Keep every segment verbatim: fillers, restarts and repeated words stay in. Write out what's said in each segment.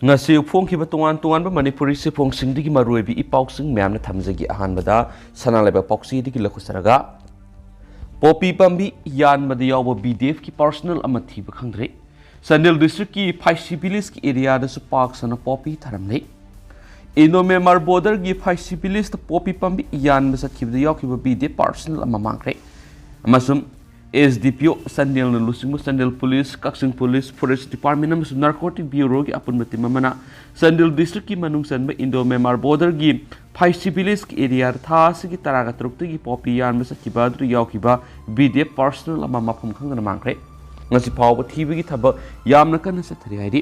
ꯉꯁꯤ ꯐꯣꯡꯈꯤꯕ ꯇꯣꯉꯥꯟ ꯇꯣꯉꯥꯟꯕ ꯃꯅꯤꯄꯨꯔꯤ ꯆꯦꯐꯣꯡꯁꯤꯡꯗꯒꯤ ꯃꯔꯨꯑꯣꯏꯕ ꯏ ꯄꯥꯎꯁꯤꯡ ꯃꯌꯥꯝꯅ ꯊꯝꯖꯒꯦ꯫ ꯑꯍꯥꯟꯕꯗ ꯁꯅꯥ ꯂꯩꯕꯥꯛ ꯄꯥꯎꯆꯦꯗꯒꯤ ꯂꯧꯈꯠꯆꯔꯒ, ꯄꯣꯄꯤ ꯄꯥꯝꯕꯤ ꯌꯥꯟꯕꯗ ꯌꯥꯎꯕ ꯕꯤ ꯗꯤ ꯑꯦꯐꯀꯤ ꯄꯥꯔꯁꯅꯦꯜ ꯑꯃ ꯊꯤꯕ ꯈꯪꯗ꯭ꯔꯦ꯫ ꯆꯥꯟꯗꯦꯜ ꯗꯤꯁꯇ꯭ꯔꯤꯛꯀꯤ ꯐꯥꯏꯁꯤ ꯚꯤꯂꯦꯖꯀꯤ ꯑꯦꯔꯤꯌꯥꯗꯁꯨ ꯄꯥꯛ ꯁꯟꯅ ꯄꯣꯄꯤ ꯊꯥꯔꯝꯂꯦ꯫ ꯏꯟꯗꯣ ꯃ꯭ꯌꯥꯟꯃꯥꯔ ꯕꯣꯔꯗꯔꯒꯤ ꯐꯥꯏꯁꯤ ꯚꯤꯂꯦꯖꯇ ꯄꯣꯄꯤ ꯄꯥꯝꯕꯤ ꯌꯥꯟꯕ ꯆꯠꯈꯤꯕꯗ ꯌꯥꯎꯈꯤꯕ ꯕꯤ ꯗꯤ ꯑꯦꯐ ꯄꯥꯔꯁꯅꯦꯜ ꯑꯃ ꯃꯥꯡꯈ꯭ꯔꯦ꯫ ꯑꯃꯁꯨꯡ ꯑꯦꯁ ꯗꯤ ꯄꯤ ꯑꯣ ꯆꯥꯟꯗꯦꯜꯅ ꯂꯨꯆꯤꯡꯕ ꯆꯥꯟꯗꯦꯜ ꯄꯨꯂꯤꯁ, ꯀꯛꯆꯤꯡ ꯄꯨꯂꯤꯁ, ꯐꯣꯔꯦꯁ ꯗꯤꯄꯥꯔꯠꯃꯦꯟ ꯑꯃꯁꯨꯡ ꯅꯥꯔꯀꯣꯇꯤꯛ ꯕ꯭ꯌꯨꯔꯣꯒꯤ ꯑꯄꯨꯟꯕ ꯇꯤꯝ ꯑꯃꯅ ꯆꯥꯟꯗꯦꯜ ꯗꯤꯁꯇ꯭ꯔꯤꯛꯀꯤ ꯃꯅꯨꯡ ꯆꯟꯕ ꯏꯟꯗꯣ ꯃ꯭ꯌꯥꯟꯃꯥꯔ ꯕꯣꯔꯗꯔꯒꯤ ꯐꯥꯏꯁꯤ ꯚꯤꯂꯦꯖꯀꯤ ꯑꯦꯔꯤꯌꯥꯗ ꯊꯥ ꯑꯁꯤꯒꯤ ꯇꯔꯥꯒ ꯇꯔꯨꯛꯇꯒꯤ ꯄꯣꯄꯤ ꯌꯥꯟꯕ ꯆꯠꯈꯤꯕ ꯑꯗꯨꯗ ꯌꯥꯎꯈꯤꯕ ꯕꯤ ꯗꯤ ꯑꯦꯐ ꯄꯥꯔꯁꯅꯦꯜ ꯑꯃ ꯃꯐꯝ ꯈꯪꯗꯅ ꯃꯥꯡꯈ꯭ꯔꯦ꯫ ꯉꯁꯤ ꯐꯥꯎꯕ ꯊꯤꯕꯒꯤ ꯊꯕꯛ ꯌꯥꯝꯅ ꯀꯟꯅ ꯆꯠꯊꯔꯤ ꯍꯥꯏꯔꯤ꯫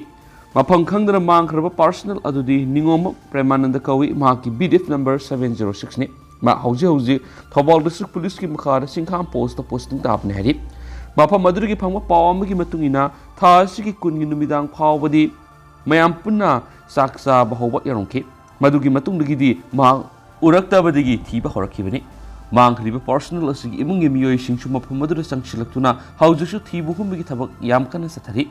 ꯃꯐꯝ ꯈꯪꯗꯅ ꯃꯥꯡꯈ꯭ꯔꯕ ꯄꯥꯔꯁꯅꯦꯜ ꯑꯗꯨꯗꯤ ꯅꯤꯉꯣꯝꯕꯝ ꯄ꯭ꯔꯦꯃꯥꯅꯟꯗ ꯀꯧꯏ꯫ ꯃꯍꯥꯛꯀꯤ B D F number seven zero ꯁꯤꯛꯁꯅꯤ꯫ ꯃꯥ ꯍꯧꯖꯤꯛ ꯍꯧꯖꯤꯛ ꯊꯧꯕꯥꯜ ꯗꯤꯁꯇ꯭ꯔꯤꯛ ꯄꯨꯂꯤꯁꯀꯤ ꯃꯈꯥꯗ ꯁꯤꯡꯈꯥꯝ ꯄꯣꯁꯇ ꯄꯣꯁꯇꯤꯡ ꯇꯥꯕꯅꯤ ꯍꯥꯏꯔꯤ꯫ ꯃꯐꯝ ꯑꯗꯨꯗꯒꯤ ꯐꯪꯕ ꯄꯥꯎ ꯑꯃꯒꯤ ꯃꯇꯨꯡ ꯏꯟꯅ, ꯊꯥ ꯑꯁꯤꯒꯤ ꯀꯨꯟꯒꯤ ꯅꯨꯃꯤꯗꯥꯡ ꯐꯥꯎꯕꯗꯤ ꯃꯌꯥꯝ ꯄꯨꯟꯅ ꯆꯥꯛ ꯆꯥꯕ ꯍꯧꯕ ꯌꯥꯎꯔꯝꯈꯤ꯫ ꯃꯗꯨꯒꯤ ꯃꯇꯨꯡꯗꯒꯤꯗꯤ ꯃꯍꯥꯛ ꯎꯔꯛꯇꯕꯗꯒꯤ ꯊꯤꯕ ꯍꯧꯔꯛꯈꯤꯕꯅꯤ꯫ ꯃꯥꯡꯈ꯭ꯔꯤꯕ ꯄꯥꯔꯁꯅꯦꯜ ꯑꯁꯤꯒꯤ ꯏꯃꯨꯡꯒꯤ ꯃꯤꯑꯣꯏꯁꯤꯡꯁꯨ ꯃꯐꯝ ꯑꯗꯨꯗ ꯆꯪꯁꯤꯜꯂꯛꯇꯨꯅ ꯍꯧꯖꯤꯛꯁꯨ ꯊꯤꯕ ꯍꯨꯝꯕꯒꯤ ꯊꯕꯛ ꯌꯥꯝ ꯀꯟꯅ ꯆꯠꯊꯔꯤ꯫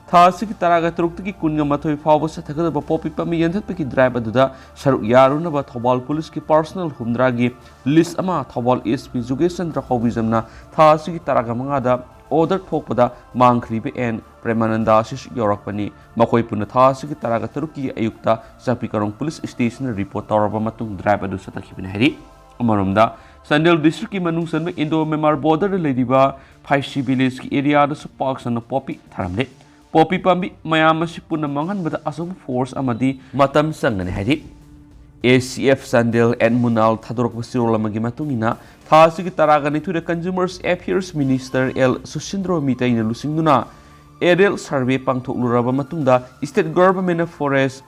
ꯊꯥ ꯑꯁꯤꯒꯤ ꯇꯔꯥꯒ ꯇꯔꯨꯛꯇꯒꯤ ꯀꯨꯟꯒ ꯃꯥꯊꯣꯏ ꯐꯥꯎꯕ ꯆꯠꯊꯒꯗꯕ ꯄꯣꯄꯤ ꯄꯥꯝꯕꯤ ꯌꯥꯟꯊꯠꯄꯒꯤ ꯗ꯭ꯔꯥꯏꯚ ꯑꯗꯨꯗ ꯁꯔꯨꯛ ꯌꯥꯔꯨꯅꯕ ꯊꯧꯕꯥꯜ ꯄꯨꯂꯤꯁꯀꯤ ꯄꯥꯔꯁꯅꯦꯜ ꯍꯨꯝꯗ꯭ꯔꯥꯒꯤ ꯂꯤꯁ ꯑꯃ ꯊꯧꯕꯥꯜ ꯑꯦꯁ ꯄꯤ ꯖꯨꯒꯦꯁ ꯆꯟꯗ꯭ꯔ ꯍꯥꯎꯕꯤꯖꯝꯅ ꯊꯥ ꯑꯁꯤꯒꯤ ꯇꯔꯥꯒ ꯃꯉꯥꯗ ꯑꯣꯔꯗꯔ ꯊꯣꯛꯄꯗ ꯃꯥꯡꯈ꯭ꯔꯤꯕ ꯑꯦꯟ ꯄ꯭ꯔꯦꯃꯥꯅꯟꯗ ꯑꯁꯤꯁꯨ ꯌꯥꯎꯔꯛꯄꯅꯤ꯫ ꯃꯈꯣꯏ ꯄꯨꯟꯅ ꯊꯥ ꯑꯁꯤꯒꯤ ꯇꯔꯥꯒ ꯇꯔꯨꯛꯀꯤ ꯑꯌꯨꯛꯇ ꯆꯥꯛꯄꯤ ꯀꯥꯔꯣꯡ ꯄꯨꯂꯤꯁ ꯁ꯭ꯇꯦꯁꯟꯗ ꯔꯤꯄꯣꯔꯠ ꯇꯧꯔꯕ ꯃꯇꯨꯡ ꯗ꯭ꯔꯥꯏꯚ ꯑꯗꯨ ꯆꯠꯊꯈꯤꯕꯅꯤ ꯍꯥꯏꯔꯤ꯫ ꯑꯃꯔꯣꯝꯗ, ꯆꯥꯟꯗꯦꯜ ꯗꯤꯁꯇ꯭ꯔꯤꯛꯀꯤ ꯃꯅꯨꯡ ꯆꯟꯕ ꯏꯟꯗꯣ ꯃ꯭ꯌꯥꯟꯃꯥꯔ ꯕꯣꯔꯗꯔꯗ ꯂꯩꯔꯤꯕ ꯐꯥꯏꯁꯤ ꯚꯤꯂꯦꯖꯀꯤ ꯑꯦꯔꯤꯌꯥꯗꯁꯨ ꯄꯥꯛ ꯁꯟꯅ ꯄꯣꯄꯤ ꯊꯥꯔꯝꯂꯦ꯫ ꯄꯣꯄꯤ ꯄꯥꯝꯕꯤ ꯃꯌꯥꯝ ꯑꯁꯤ ꯄꯨꯟꯅ ꯃꯥꯡꯍꯟꯕꯗ ꯑꯆꯧꯕ ꯐꯣꯔꯁ ꯑꯃꯗꯤ ꯃꯇꯝ ꯆꯪꯒꯅꯤ ꯍꯥꯏꯔꯤ꯫ A C F Chandel and ꯃꯨꯅꯥꯜ ꯊꯥꯗꯣꯔꯛꯄ ꯆꯦꯔꯣꯜ ꯑꯃꯒꯤ ꯃꯇꯨꯡ ꯏꯟꯅ, ꯊꯥ ꯑꯁꯤꯒꯤ ꯇꯔꯥꯒ ꯅꯤꯊꯣꯏꯗ consumers affairs minister L Susindro ꯃꯤꯇꯩꯅ ꯂꯨꯆꯤꯡꯗꯨꯅ ꯑꯦꯔꯤꯌꯦꯜ ꯁꯔꯚꯦ ꯄꯥꯡꯊꯣꯛꯂꯨꯔꯕ ꯃꯇꯨꯡꯗ, ꯁ꯭ꯇꯦꯠ ꯒꯚꯔꯟꯃꯦꯟꯠꯅ forest,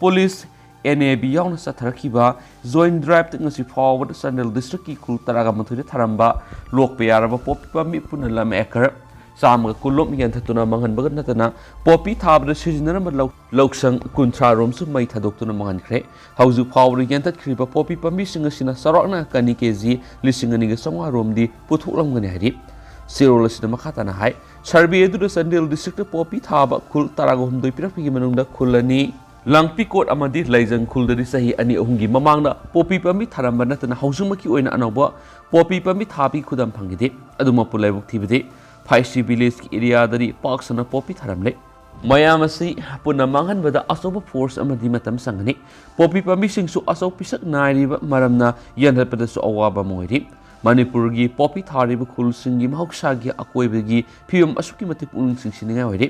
police, N A B ꯌꯥꯎꯅ ꯆꯠꯊꯔꯛꯈꯤꯕ ꯖꯣꯏꯟꯠ ꯗ꯭ꯔꯥꯏꯚꯇ ꯉꯁꯤ ꯐꯥꯎꯕꯗ ꯆꯥꯟꯗꯦꯜ ꯗꯤꯁꯇ꯭ꯔꯤꯛꯀꯤ ꯈꯨꯜ ꯇꯔꯥꯒ ꯃꯥꯊꯣꯏꯗ ꯊꯥꯔꯝꯕ ꯂꯣꯛꯄ ꯌꯥꯔꯕ ꯄꯣꯄꯤ ꯄꯥꯝꯕꯤ ꯄꯨꯟꯅ ꯂꯝ ꯑꯦꯀꯔ ꯆꯥꯝꯃꯒ ꯀꯨꯟ ꯂꯣꯝ ꯌꯥꯟꯊꯠꯇꯨꯅ ꯃꯥꯡꯍꯟꯕꯒ ꯅꯠꯇꯅ, ꯄꯣꯄꯤ ꯊꯥꯕꯗ ꯁꯤꯖꯤꯟꯅꯔꯝꯕ ꯂꯧ-, ꯂꯧꯁꯪ ꯀꯨꯟꯊ꯭ꯔꯥ ꯔꯣꯝꯁꯨ ꯃꯩ ꯊꯥꯗꯣꯛꯇꯨꯅ ꯃꯥꯡꯍꯟꯈ꯭ꯔꯦ꯫ ꯍꯧꯖꯤꯛ ꯐꯥꯎꯕꯗ ꯌꯥꯟꯊꯠꯈ꯭ꯔꯤꯕ ꯄꯣꯄꯤ ꯄꯥꯝꯕꯤꯁꯤꯡ ꯑꯁꯤꯅ ꯆꯥꯎꯔꯥꯛꯅ ꯀꯅꯤ ꯀꯦ ꯖꯤ ꯂꯤꯁꯤꯡ ꯑꯅꯤꯒ ꯆꯥꯝꯃꯉꯥ ꯔꯣꯝꯗꯤ ꯄꯨꯊꯣꯛꯂꯝꯒꯅꯤ ꯍꯥꯏꯔꯤ꯫ ꯆꯦꯔꯣꯜ ꯑꯁꯤꯗ ꯃꯈꯥ ꯇꯥꯅ ꯍꯥꯏ, ꯁꯔꯚꯦ ꯑꯗꯨꯗ ꯆꯥꯟꯗꯦꯜ ꯗꯤꯁꯇ꯭ꯔꯤꯛꯇ ꯄꯣꯄꯤ ꯊꯥꯕ ꯈꯨꯜ ꯇꯔꯥꯒ ꯍꯨꯝꯗꯣꯏ ꯄꯤꯔꯛꯄꯒꯤ ꯃꯅꯨꯡꯗ ꯈꯨꯜ ꯑꯅꯤ, ꯂꯥꯡꯄꯤꯀꯣꯠ ꯑꯃꯗꯤ ꯂꯩꯖꯪ ꯈꯨꯜꯗꯗꯤ ꯆꯍꯤ ꯑꯅꯤ ꯑꯍꯨꯝꯒꯤ ꯃꯃꯥꯡꯗ ꯄꯣꯄꯤ ꯄꯥꯝꯕꯤ ꯊꯥꯔꯝꯕ ꯅꯠꯇꯅ ꯍꯧꯖꯤꯛꯃꯛꯀꯤ ꯑꯣꯏꯅ ꯑꯅꯧꯕ ꯄꯣꯄꯤ ꯄꯥꯝꯕꯤ ꯊꯥꯕꯒꯤ ꯈꯨꯗꯝ ꯐꯪꯈꯤꯗꯦ꯫ ꯑꯗꯨꯃꯛꯄꯨ ꯂꯥꯏꯕꯛ ꯊꯤꯕꯗꯤ ꯐꯥꯏꯁꯤ ꯚꯤꯂꯦꯖꯀꯤ ꯑꯦꯔꯤꯌꯥꯗꯗꯤ ꯄꯥꯛ ꯁꯟꯅ ꯄꯣꯄꯤ ꯊꯥꯔꯝꯂꯦ꯫ ꯃꯌꯥꯝ ꯑꯁꯤ ꯄꯨꯟꯅ ꯃꯥꯡꯍꯟꯕꯗ ꯑꯆꯧꯕ ꯐꯣꯔꯁ ꯑꯃꯗꯤ ꯃꯇꯝ ꯆꯪꯒꯅꯤ꯫ ꯄꯣꯄꯤ ꯄꯥꯝꯕꯤꯁꯤꯡꯁꯨ ꯑꯆꯧ ꯄꯤꯁꯛ ꯅꯥꯏꯔꯤꯕ ꯃꯔꯝꯅ ꯌꯥꯟꯊꯠꯄꯗꯁꯨ ꯑꯋꯥꯕ ꯑꯃ ꯑꯣꯏꯔꯤ꯫ ꯃꯅꯤꯄꯨꯔꯒꯤ ꯄꯣꯄꯤ ꯊꯥꯔꯤꯕ ꯈꯨꯜꯁꯤꯡꯒꯤ ꯃꯍꯧꯁꯥꯒꯤ ꯑꯀꯣꯏꯕꯒꯤ ꯐꯤꯕꯝ ꯑꯁꯨꯛꯀꯤ ꯃꯇꯤꯛ ꯄꯨꯛꯅꯤꯡ ꯆꯤꯡꯁꯤꯟꯅꯤꯡꯉꯥꯏ ꯑꯣꯏꯔꯤ꯫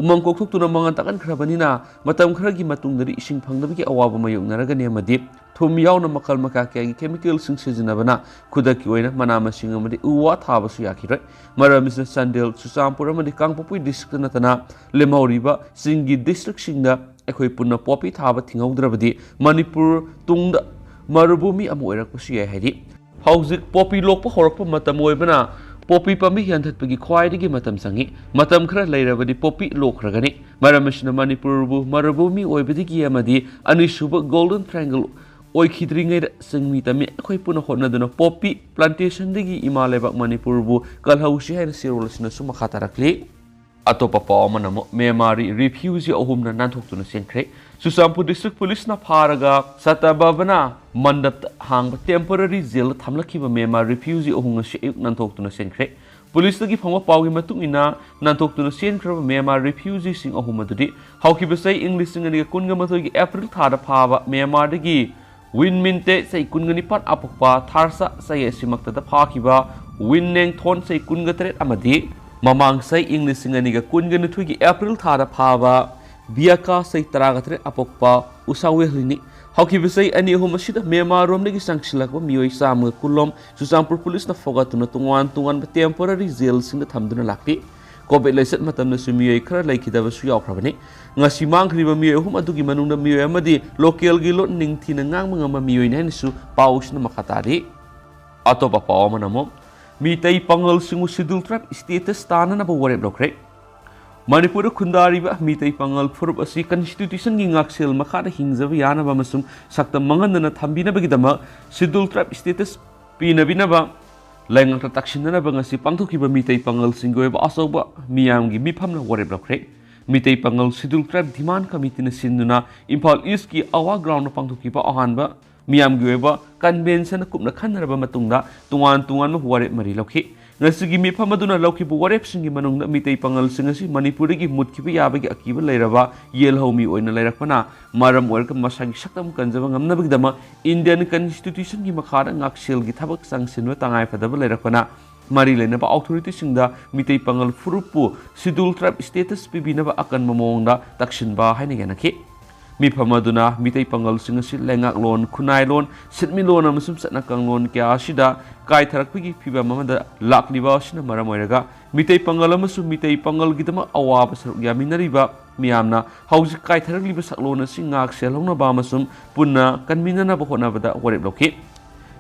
ꯎꯃꯪ ꯀꯣꯛꯊꯣꯛꯇꯨꯅ ꯃꯉꯥ ꯇꯥꯛꯍꯟꯈ꯭ꯔꯕꯅꯤꯅ ꯃꯇꯝ ꯈꯔꯒꯤ ꯃꯇꯨꯡꯗꯗꯤ ꯏꯁꯤꯡ ꯐꯪꯗꯕꯒꯤ ꯑꯋꯥꯕ ꯃꯥꯌꯣꯛꯅꯔꯒꯅꯤ ꯑꯃꯗꯤ ꯊꯨꯝ ꯌꯥꯎꯅ ꯃꯈꯜ ꯃꯈꯥ ꯀꯌꯥꯒꯤ ꯀꯦꯃꯤꯀꯦꯜꯁꯤꯡ ꯁꯤꯖꯤꯟꯅꯕꯅ ꯈꯨꯗꯛꯀꯤ ꯑꯣꯏꯅ ꯃꯅꯥ ꯃꯁꯤꯡ ꯑꯃꯗꯤ ꯎ ꯋꯥ ꯊꯥꯕꯁꯨ ꯌꯥꯈꯤꯔꯣꯏ꯫ ꯃꯔꯝ ꯑꯁꯤꯅ ꯆꯥꯟꯗꯦꯜ, ꯆꯨꯔꯆꯥꯟꯄꯨꯔ ꯑꯃꯗꯤ ꯀꯥꯡꯄꯣꯛꯄꯤ ꯗꯤꯁꯇ꯭ꯔꯤꯛꯇ ꯅꯠꯇꯅ ꯂꯦꯝꯍꯧꯔꯤꯕ ꯆꯤꯡꯒꯤ ꯗꯤꯁꯇ꯭ꯔꯤꯛꯁꯤꯡꯗ ꯑꯩꯈꯣꯏ ꯄꯨꯟꯅ ꯄꯣꯄꯤ ꯊꯥꯕ ꯊꯤꯡꯍꯧꯗ꯭ꯔꯕꯗꯤ ꯃꯅꯤꯄꯨꯔ ꯇꯨꯡꯗ ꯃꯔꯨꯚꯨꯃꯤ ꯑꯃ ꯑꯣꯏꯔꯛꯄꯁꯨ ꯌꯥꯏ ꯍꯥꯏꯔꯤ꯫ ꯍꯧꯖꯤꯛ ꯄꯣꯄꯤ ꯂꯣꯛꯄ ꯍꯧꯔꯛꯄ ꯃꯇꯝ ꯑꯣꯏꯕꯅ ꯄꯣꯄꯤ ꯄꯥꯝꯕꯤ ꯌꯥꯟꯊꯠꯄꯒꯤ ꯈ꯭ꯋꯥꯏꯗꯒꯤ ꯃꯇꯝ ꯆꯪꯏ꯫ ꯃꯇꯝ ꯈꯔ ꯂꯩꯔꯕꯗꯤ ꯄꯣꯄꯤ ꯂꯣꯛꯈ꯭ꯔꯒꯅꯤ꯫ ꯃꯔꯝ ꯑꯁꯤꯅ ꯃꯅꯤꯄꯨꯔꯕꯨ ꯃꯔꯨꯚꯨꯃꯤ ꯑꯣꯏꯕꯗꯒꯤ ꯑꯃꯗꯤ ꯑꯅꯤꯁꯨꯕ ꯒꯣꯜꯗꯟ ꯇ꯭ꯔꯥꯏꯡꯒꯜ ꯑꯣꯏꯈꯤꯗ꯭ꯔꯤꯉꯩꯗ ꯆꯤꯡꯃꯤ ꯇꯝꯃꯤ ꯑꯩꯈꯣꯏ ꯄꯨꯟꯅ ꯍꯣꯠꯅꯗꯨꯅ ꯄꯣꯄꯤ ꯄ꯭ꯂꯥꯟꯇꯦꯁꯟꯗꯒꯤ ꯏꯃꯥ ꯂꯩꯕꯥꯛ ꯃꯅꯤꯄꯨꯔꯕꯨ ꯀꯜꯍꯧꯁꯤ ꯍꯥꯏꯅ ꯆꯦꯔꯣꯜ ꯑꯁꯤꯅꯁꯨ ꯃꯈꯥ ꯇꯥꯔꯛꯂꯤ꯫ ꯑꯇꯣꯞꯄ ꯄꯥꯎ ꯑꯃꯅ ꯑꯃꯨꯛ ꯃ꯭ꯌꯥꯟꯃꯥꯔꯒꯤ ꯔꯤꯐ꯭ꯌꯨꯖꯤ ꯑꯍꯨꯝꯅ ꯅꯥꯟꯊꯣꯛꯇꯨꯅ ꯆꯦꯟꯈ꯭ꯔꯦ꯫ ꯆꯨꯔꯆꯥꯟꯄꯨꯔ ꯗꯤꯁꯇ꯭ꯔꯤꯛ ꯄꯨꯂꯤꯁꯅ ꯐꯥꯔꯒ ꯁꯇꯕꯕꯅ ꯃꯟꯗꯞꯇ ꯍꯥꯡꯕ ꯇꯦꯝꯄꯣꯔꯔꯤ ꯖꯦꯜꯗ ꯊꯝꯂꯛꯈꯤꯕ ꯃ꯭ꯌꯥꯟꯃꯥꯔ ꯔꯤꯐ꯭ꯌꯨꯖꯤ ꯑꯍꯨꯝ ꯉꯁꯤ ꯑꯌꯨꯛ ꯅꯥꯟꯊꯣꯛꯇꯨꯅ ꯆꯦꯟꯈ꯭ꯔꯦ꯫ ꯄꯨꯂꯤꯁꯇꯒꯤ ꯐꯪꯕ ꯄꯥꯎꯒꯤ ꯃꯇꯨꯡ ꯏꯟꯅ, ꯅꯥꯟꯊꯣꯛꯇꯨꯅ ꯆꯦꯟꯈ꯭ꯔꯕ ꯃ꯭ꯌꯥꯟꯃꯥꯔ ꯔꯤꯐ꯭ꯌꯨꯖꯤꯁꯤꯡ ꯑꯍꯨꯝ ꯑꯗꯨꯗꯤ ꯍꯧꯈꯤꯕ ꯆꯍꯤ ꯏꯪ ꯂꯤꯁꯤꯡ ꯑꯅꯤꯒ ꯀꯨꯟꯒ ꯃꯥꯊꯣꯏꯒꯤ ꯑꯦꯄ꯭ꯔꯤꯜ ꯊꯥꯗ ꯐꯥꯕ ꯃ꯭ꯌꯥꯟꯃꯥꯔꯗꯒꯤ ꯋꯤꯟ ꯃꯤꯟꯇꯦ, ꯆꯍꯤ ꯀꯨꯟꯒ ꯅꯤꯄꯥꯟ, ꯑꯄꯣꯛꯄ ꯊꯥꯔꯁꯥ, ꯆꯍꯤ ꯑꯁꯤꯃꯛꯇꯗ ꯐꯥꯈꯤꯕ ꯋꯤꯟ ꯅꯦꯡꯊꯣꯟ, ꯆꯍꯤ ꯀꯨꯟꯒ ꯇꯔꯦꯠ, ꯑꯃꯗꯤ ꯃꯃꯥꯡ ꯆꯍꯤ ꯏꯪ ꯂꯤꯁꯤꯡ ꯑꯅꯤꯒ ꯀꯨꯟꯒ ꯅꯤꯊꯣꯏꯒꯤ ꯑꯦꯄ꯭ꯔꯤꯜ ꯊꯥꯗ ꯐꯥꯕ ꯕꯤꯌꯥꯀꯥ, ꯆꯍꯤ ꯇꯔꯥꯒ ꯇꯔꯦꯠ, ꯑꯄꯣꯛꯄ ꯎꯁꯥ ꯋꯦꯍꯂꯤꯅꯤ꯫ ꯍꯧꯈꯤꯕ ꯆꯍꯤ ꯑꯅꯤ ꯑꯍꯨꯝ ꯑꯁꯤꯗ ꯃ꯭ꯌꯥꯟꯃꯥꯔ ꯔꯣꯝꯗꯒꯤ ꯆꯪꯁꯤꯜꯂꯛꯄ ꯃꯤꯑꯣꯏ ꯆꯥꯝꯃꯒ ꯀꯨꯟ ꯂꯣꯝ ꯆꯨꯔꯆꯥꯟꯄꯨꯔ ꯄꯨꯂꯤꯁꯅ ꯐꯥꯒꯠꯇꯨꯅ ꯇꯣꯉꯥꯟ ꯇꯣꯉꯥꯟꯕ ꯇꯦꯝꯄꯣꯔꯔꯤ ꯖꯦꯜꯁꯤꯡꯗ ꯊꯝꯗꯨꯅ ꯂꯥꯛꯂꯤ꯫ ꯀꯣꯚꯤꯗ ꯂꯥꯏꯆꯠ ꯃꯇꯝꯗꯁꯨ ꯃꯤꯑꯣꯏ ꯈꯔ ꯂꯩꯈꯤꯗꯕꯁꯨ ꯌꯥꯎꯈ꯭ꯔꯕꯅꯤ꯫ ꯉꯁꯤ ꯃꯥꯡꯈ꯭ꯔꯤꯕ ꯃꯤꯑꯣꯏ ꯑꯍꯨꯝ ꯑꯗꯨꯒꯤ ꯃꯅꯨꯡꯗ ꯃꯤꯑꯣꯏ ꯑꯃꯗꯤ ꯂꯣꯀꯦꯜꯒꯤ ꯂꯣꯟ ꯅꯤꯡꯊꯤꯅ ꯉꯥꯡꯕ ꯉꯝꯕ ꯃꯤꯑꯣꯏꯅꯤ ꯍꯥꯏꯅꯁꯨ ꯄꯥꯎꯁꯤꯅ ꯃꯈꯥ ꯇꯥꯔꯤ꯫ ꯑꯇꯣꯞꯄ ꯄꯥꯎ ꯑꯃꯅ ꯑꯃꯨꯛ ꯃꯤꯇꯩ ꯄꯥꯉꯜꯁꯤꯡꯕꯨ ꯁꯦꯗ꯭ꯌꯨꯜ ꯇ꯭ꯔꯥꯏꯕ ꯁ꯭ꯇꯦꯇꯁ ꯇꯥꯅꯅꯕ ꯋꯥꯔꯦꯞ ꯂꯧꯈ꯭ꯔꯦ꯫ ꯃꯅꯤꯄꯨꯔꯗ ꯈꯨꯟꯗꯥꯔꯤꯕ ꯃꯤꯇꯩ ꯄꯥꯉꯜ ꯐꯨꯔꯨꯞ ꯑꯁꯤ ꯀꯟꯁꯇꯤꯇ꯭ꯌꯨꯁꯟꯒꯤ ꯉꯥꯛꯁꯦꯜ ꯃꯈꯥꯗ ꯍꯤꯡꯖꯕ ꯌꯥꯅꯕ ꯑꯃꯁꯨꯡ ꯁꯛꯇꯝ ꯃꯥꯡꯍꯟꯗꯅ ꯊꯝꯕꯤꯅꯕꯒꯤꯗꯃꯛ ꯁꯦꯗ꯭ꯌꯨꯜ ꯇ꯭ꯔꯥꯏꯕ ꯁ꯭ꯇꯦꯇꯁ ꯄꯤꯅꯕꯤꯅꯕ ꯂꯩꯉꯥꯛꯇ ꯇꯛꯁꯤꯟꯅꯅꯕ ꯉꯁꯤ ꯄꯥꯡꯊꯣꯛꯈꯤꯕ ꯃꯤꯇꯩ ꯄꯥꯉꯜꯁꯤꯡꯒꯤ ꯑꯣꯏꯕ ꯑꯆꯧꯕ ꯃꯤꯌꯥꯝꯒꯤ ꯃꯤꯐꯝꯅ ꯋꯥꯔꯦꯞ ꯂꯧꯈ꯭ꯔꯦ꯫ ꯃꯤꯇꯩ ꯄꯥꯉꯜ Scheduled Tribe Demand Committeeꯅ ꯁꯤꯟꯗꯨꯅ ꯏꯝꯐꯥꯜ ꯏꯁꯀꯤ ꯑꯋꯥ ꯒ꯭ꯔꯥꯎꯟꯗ ꯄꯥꯡꯊꯣꯛꯈꯤꯕ ꯑꯍꯥꯟꯕ ꯃꯤꯌꯥꯝꯒꯤ ꯑꯣꯏꯕ ꯀꯟꯚꯦꯟꯁꯟ ꯀꯨꯞꯅ ꯈꯟꯅꯔꯕ ꯃꯇꯨꯡꯗ ꯇꯣꯉꯥꯟ ꯇꯣꯉꯥꯟꯕ ꯋꯥꯔꯦꯞ ꯃꯔꯤ ꯂꯧꯈꯤ꯫ ꯉꯁꯤꯒꯤ ꯃꯤꯐꯝ ꯑꯗꯨꯅ ꯂꯧꯈꯤꯕ ꯋꯥꯔꯦꯞꯁꯤꯡꯒꯤ ꯃꯅꯨꯡꯗ ꯃꯤꯇꯩ ꯄꯥꯉꯜꯁꯤꯡ ꯑꯁꯤ ꯃꯅꯤꯄꯨꯔꯗꯒꯤ ꯃꯨꯠꯈꯤꯕ ꯌꯥꯕꯒꯤ ꯑꯀꯤꯕ ꯂꯩꯔꯕ ꯌꯦꯜꯍꯧꯃꯤ ꯑꯣꯏꯅ ꯂꯩꯔꯛꯄꯅ ꯃꯔꯝ ꯑꯣꯏꯔꯒ ꯃꯁꯥꯒꯤ ꯁꯛꯇꯝ ꯀꯟꯖꯕ ꯉꯝꯅꯕꯒꯤꯗꯃꯛ Indian Constitutionꯒꯤ ꯃꯈꯥꯗ ꯉꯥꯛꯁꯦꯜꯒꯤ ꯊꯕꯛ ꯆꯪꯁꯤꯟꯕ ꯇꯉꯥꯏꯐꯗꯕ ꯂꯩꯔꯛꯄꯅ ꯃꯔꯤ ꯂꯩꯅꯕ ꯑꯣꯊꯣꯔꯤꯇꯤꯁꯤꯡꯗ ꯃꯤꯇꯩ ꯄꯥꯉꯜ ꯐꯨꯔꯨꯞꯄꯨ Scheduled Tribe status ꯄꯤꯕꯤꯅꯕ ꯑꯀꯟꯕ ꯃꯑꯣꯡꯗ ꯇꯛꯁꯤꯟꯕ ꯍꯥꯏꯅ ꯌꯥꯅꯈꯤ꯫ ꯃꯤꯐꯝ ꯑꯗꯨꯅ ꯃꯤꯇꯩ ꯄꯥꯉꯜꯁꯤꯡ ꯑꯁꯤ ꯂꯩꯉꯥꯛꯂꯣꯟ, ꯈꯨꯟꯅꯥꯏꯂꯣꯟ, ꯁꯤꯟꯃꯤꯠꯂꯣꯟ ꯑꯃꯁꯨꯡ ꯆꯠꯅ ꯀꯥꯡꯂꯣꯟ ꯀꯌꯥ ꯑꯁꯤꯗ ꯀꯥꯏꯊꯔꯛꯄꯒꯤ ꯐꯤꯕꯝ ꯑꯃꯗ ꯂꯥꯛꯂꯤꯕ ꯑꯁꯤꯅ ꯃꯔꯝ ꯑꯣꯏꯔꯒ ꯃꯤꯇꯩ ꯄꯥꯉꯜ ꯑꯃꯁꯨꯡ ꯃꯤꯇꯩ ꯄꯥꯉꯜꯒꯤꯗꯃꯛ ꯑꯋꯥꯕ ꯁꯔꯨꯛ ꯌꯥꯃꯤꯟꯅꯔꯤꯕ ꯃꯤꯌꯥꯝꯅ ꯍꯧꯖꯤꯛ ꯀꯥꯏꯊꯔꯛꯂꯤꯕ ꯁꯛꯂꯣꯟ ꯑꯁꯤ ꯉꯥꯛ ꯁꯦꯜꯍꯧꯅꯕ ꯑꯃꯁꯨꯡ ꯄꯨꯟꯅ ꯀꯟꯃꯤꯟꯅꯅꯕ ꯍꯣꯠꯅꯕꯗ ꯋꯥꯔꯦꯞ ꯂꯧꯈꯤ꯫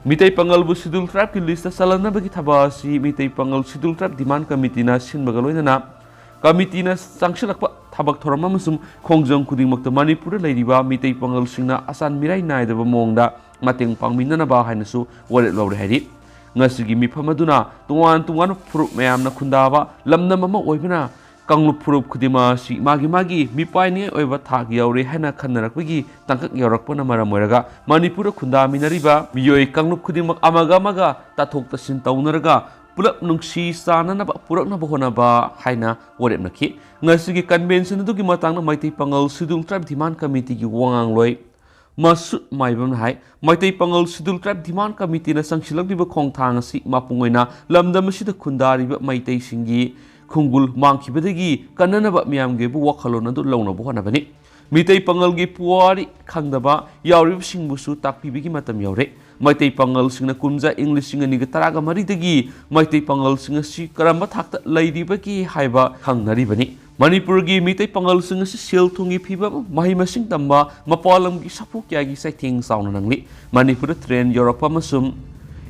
ꯃꯤꯇꯩ ꯄꯥꯉꯜꯕꯨ Scheduled Tribeꯀꯤ ꯂꯤꯁꯇ ꯆꯜꯍꯟꯅꯕꯒꯤ ꯊꯕꯛ ꯑꯁꯤ ꯃꯤꯇꯩ ꯄꯥꯉꯜ Scheduled Tribe Demand Committeeꯅ ꯁꯤꯟꯕꯒ ꯂꯣꯏꯅꯅ ꯀꯃꯤꯇꯤꯅ ꯆꯪꯁꯤꯜꯂꯛꯄ ꯊꯕꯛ ꯊꯧꯔꯝ ꯑꯃꯁꯨꯡ ꯈꯣꯡꯖꯪ ꯈꯨꯗꯤꯡꯃꯛꯇ ꯃꯅꯤꯄꯨꯔꯗ ꯂꯩꯔꯤꯕ ꯃꯤꯇꯩ ꯄꯥꯉꯜꯁꯤꯡꯅ ꯑꯁꯥꯟ ꯃꯤꯔꯥꯏ ꯅꯥꯏꯗꯕ ꯃꯑꯣꯡꯗ ꯃꯇꯦꯡ ꯄꯥꯡꯃꯤꯟꯅꯅꯕ ꯍꯥꯏꯅꯁꯨ ꯋꯥꯔꯦꯞ ꯂꯧꯔꯦ ꯍꯥꯏꯔꯤ꯫ ꯉꯁꯤꯒꯤ ꯃꯤꯐꯝ ꯑꯗꯨꯅ ꯇꯣꯉꯥꯟ ꯇꯣꯉꯥꯟꯕ ꯐꯨꯔꯨꯞ ꯃꯌꯥꯝꯅ ꯈꯨꯟꯗꯥꯕ ꯂꯝꯗꯝ ꯑꯃ ꯑꯣꯏꯕꯅ ꯀꯥꯡꯂꯨꯞ ꯐꯨꯔꯨꯞ ꯈꯨꯗꯤꯡꯃꯛ ꯑꯁꯤ ꯃꯥꯒꯤ ꯃꯥꯒꯤ ꯃꯤꯄꯥꯏꯅꯤꯡꯉꯥꯏ ꯑꯣꯏꯕ ꯊꯥꯛ ꯌꯧꯔꯦ ꯍꯥꯏꯅ ꯈꯟꯅꯔꯛꯄꯒꯤ ꯇꯥꯡꯀꯛ ꯌꯧꯔꯛꯄꯅ ꯃꯔꯝ ꯑꯣꯏꯔꯒ ꯃꯅꯤꯄꯨꯔꯗ ꯈꯨꯟꯗꯥꯃꯤꯟꯅꯔꯤꯕ ꯃꯤꯑꯣꯏ ꯀꯥꯡꯂꯨꯞ ꯈꯨꯗꯤꯡꯃꯛ ꯑꯃꯒ ꯑꯃꯒ ꯇꯥꯊꯣꯛ ꯇꯥꯁꯤꯟ ꯇꯧꯅꯔꯒ ꯄꯨꯂꯞ ꯅꯨꯡꯁꯤ ꯆꯥꯟꯅꯅꯕ ꯄꯨꯔꯛꯅꯕ ꯍꯣꯠꯅꯕ ꯍꯥꯏꯅ ꯋꯥꯔꯦꯞꯅꯈꯤ꯫ ꯉꯁꯤꯒꯤ ꯀꯟꯚꯦꯟꯁꯟ ꯑꯗꯨꯒꯤ ꯃꯇꯥꯡꯗ ꯃꯩꯇꯩ ꯄꯥꯉꯜ Scheduled Tribe Demand Committeeꯒꯤ ꯋꯥꯉꯥꯡꯂꯣꯏ ꯃꯁꯨꯠ ꯃꯥꯏꯕꯝꯅ ꯍꯥꯏ, ꯃꯩꯇꯩ ꯄꯥꯉꯜ Scheduled Tribe Demand Committeeꯅ ꯆꯪꯁꯤꯜꯂꯛꯂꯤꯕ ꯈꯣꯡꯊꯥꯡ ꯑꯁꯤ ꯃꯄꯨꯡ ꯑꯣꯏꯅ ꯂꯝꯗꯝ ꯑꯁꯤꯗ ꯈꯨꯟꯗꯥꯔꯤꯕ ꯃꯩꯇꯩꯁꯤꯡꯒꯤ ꯈꯣꯡꯒꯨꯜ ꯃꯥꯡꯈꯤꯕꯗꯒꯤ ꯀꯟꯅꯅꯕ ꯃꯤꯌꯥꯝꯒꯤ ꯑꯣꯏꯕ ꯋꯥꯈꯜꯂꯣꯟ ꯑꯗꯨ ꯂꯧꯅꯕ ꯍꯣꯠꯅꯕꯅꯤ꯫ ꯃꯤꯇꯩ ꯄꯥꯉꯜꯒꯤ ꯄꯨꯋꯥꯔꯤ ꯈꯪꯗꯕ ꯌꯥꯎꯔꯤꯕꯁꯤꯡꯕꯨꯁꯨ ꯇꯥꯛꯄꯤꯕꯒꯤ ꯃꯇꯝ ꯌꯧꯔꯦ꯫ ꯃꯩꯇꯩ ꯄꯥꯉꯜꯁꯤꯡꯅ ꯀꯨꯝꯖꯥ ꯏꯪ ꯂꯤꯁꯤꯡ ꯑꯅꯤꯒ ꯇꯔꯥꯒ ꯃꯔꯤꯗꯒꯤ ꯃꯩꯇꯩ ꯄꯥꯉꯜꯁꯤꯡ ꯑꯁꯤ ꯀꯔꯝꯕ ꯊꯥꯛꯇ ꯂꯩꯔꯤꯕꯒꯦ ꯍꯥꯏꯕ ꯈꯪꯅꯔꯤꯕꯅꯤ꯫ ꯃꯅꯤꯄꯨꯔꯒꯤ ꯃꯤꯇꯩ ꯄꯥꯉꯜꯁꯤꯡ ꯑꯁꯤ ꯁꯦꯜ ꯊꯨꯝꯒꯤ ꯐꯤꯕꯝ, ꯃꯍꯩ ꯃꯁꯤꯡ ꯇꯝꯕ, ꯃꯄꯥꯟ ꯂꯝꯒꯤ ꯁꯥꯐꯨ ꯀꯌꯥꯒꯤ ꯆꯩꯊꯦꯡ ꯆꯥꯎꯅ ꯅꯪꯂꯤ꯫ ꯃꯅꯤꯄꯨꯔꯗ ꯇ꯭ꯔꯦꯟ ꯌꯧꯔꯛꯄ ꯑꯃꯁꯨꯡ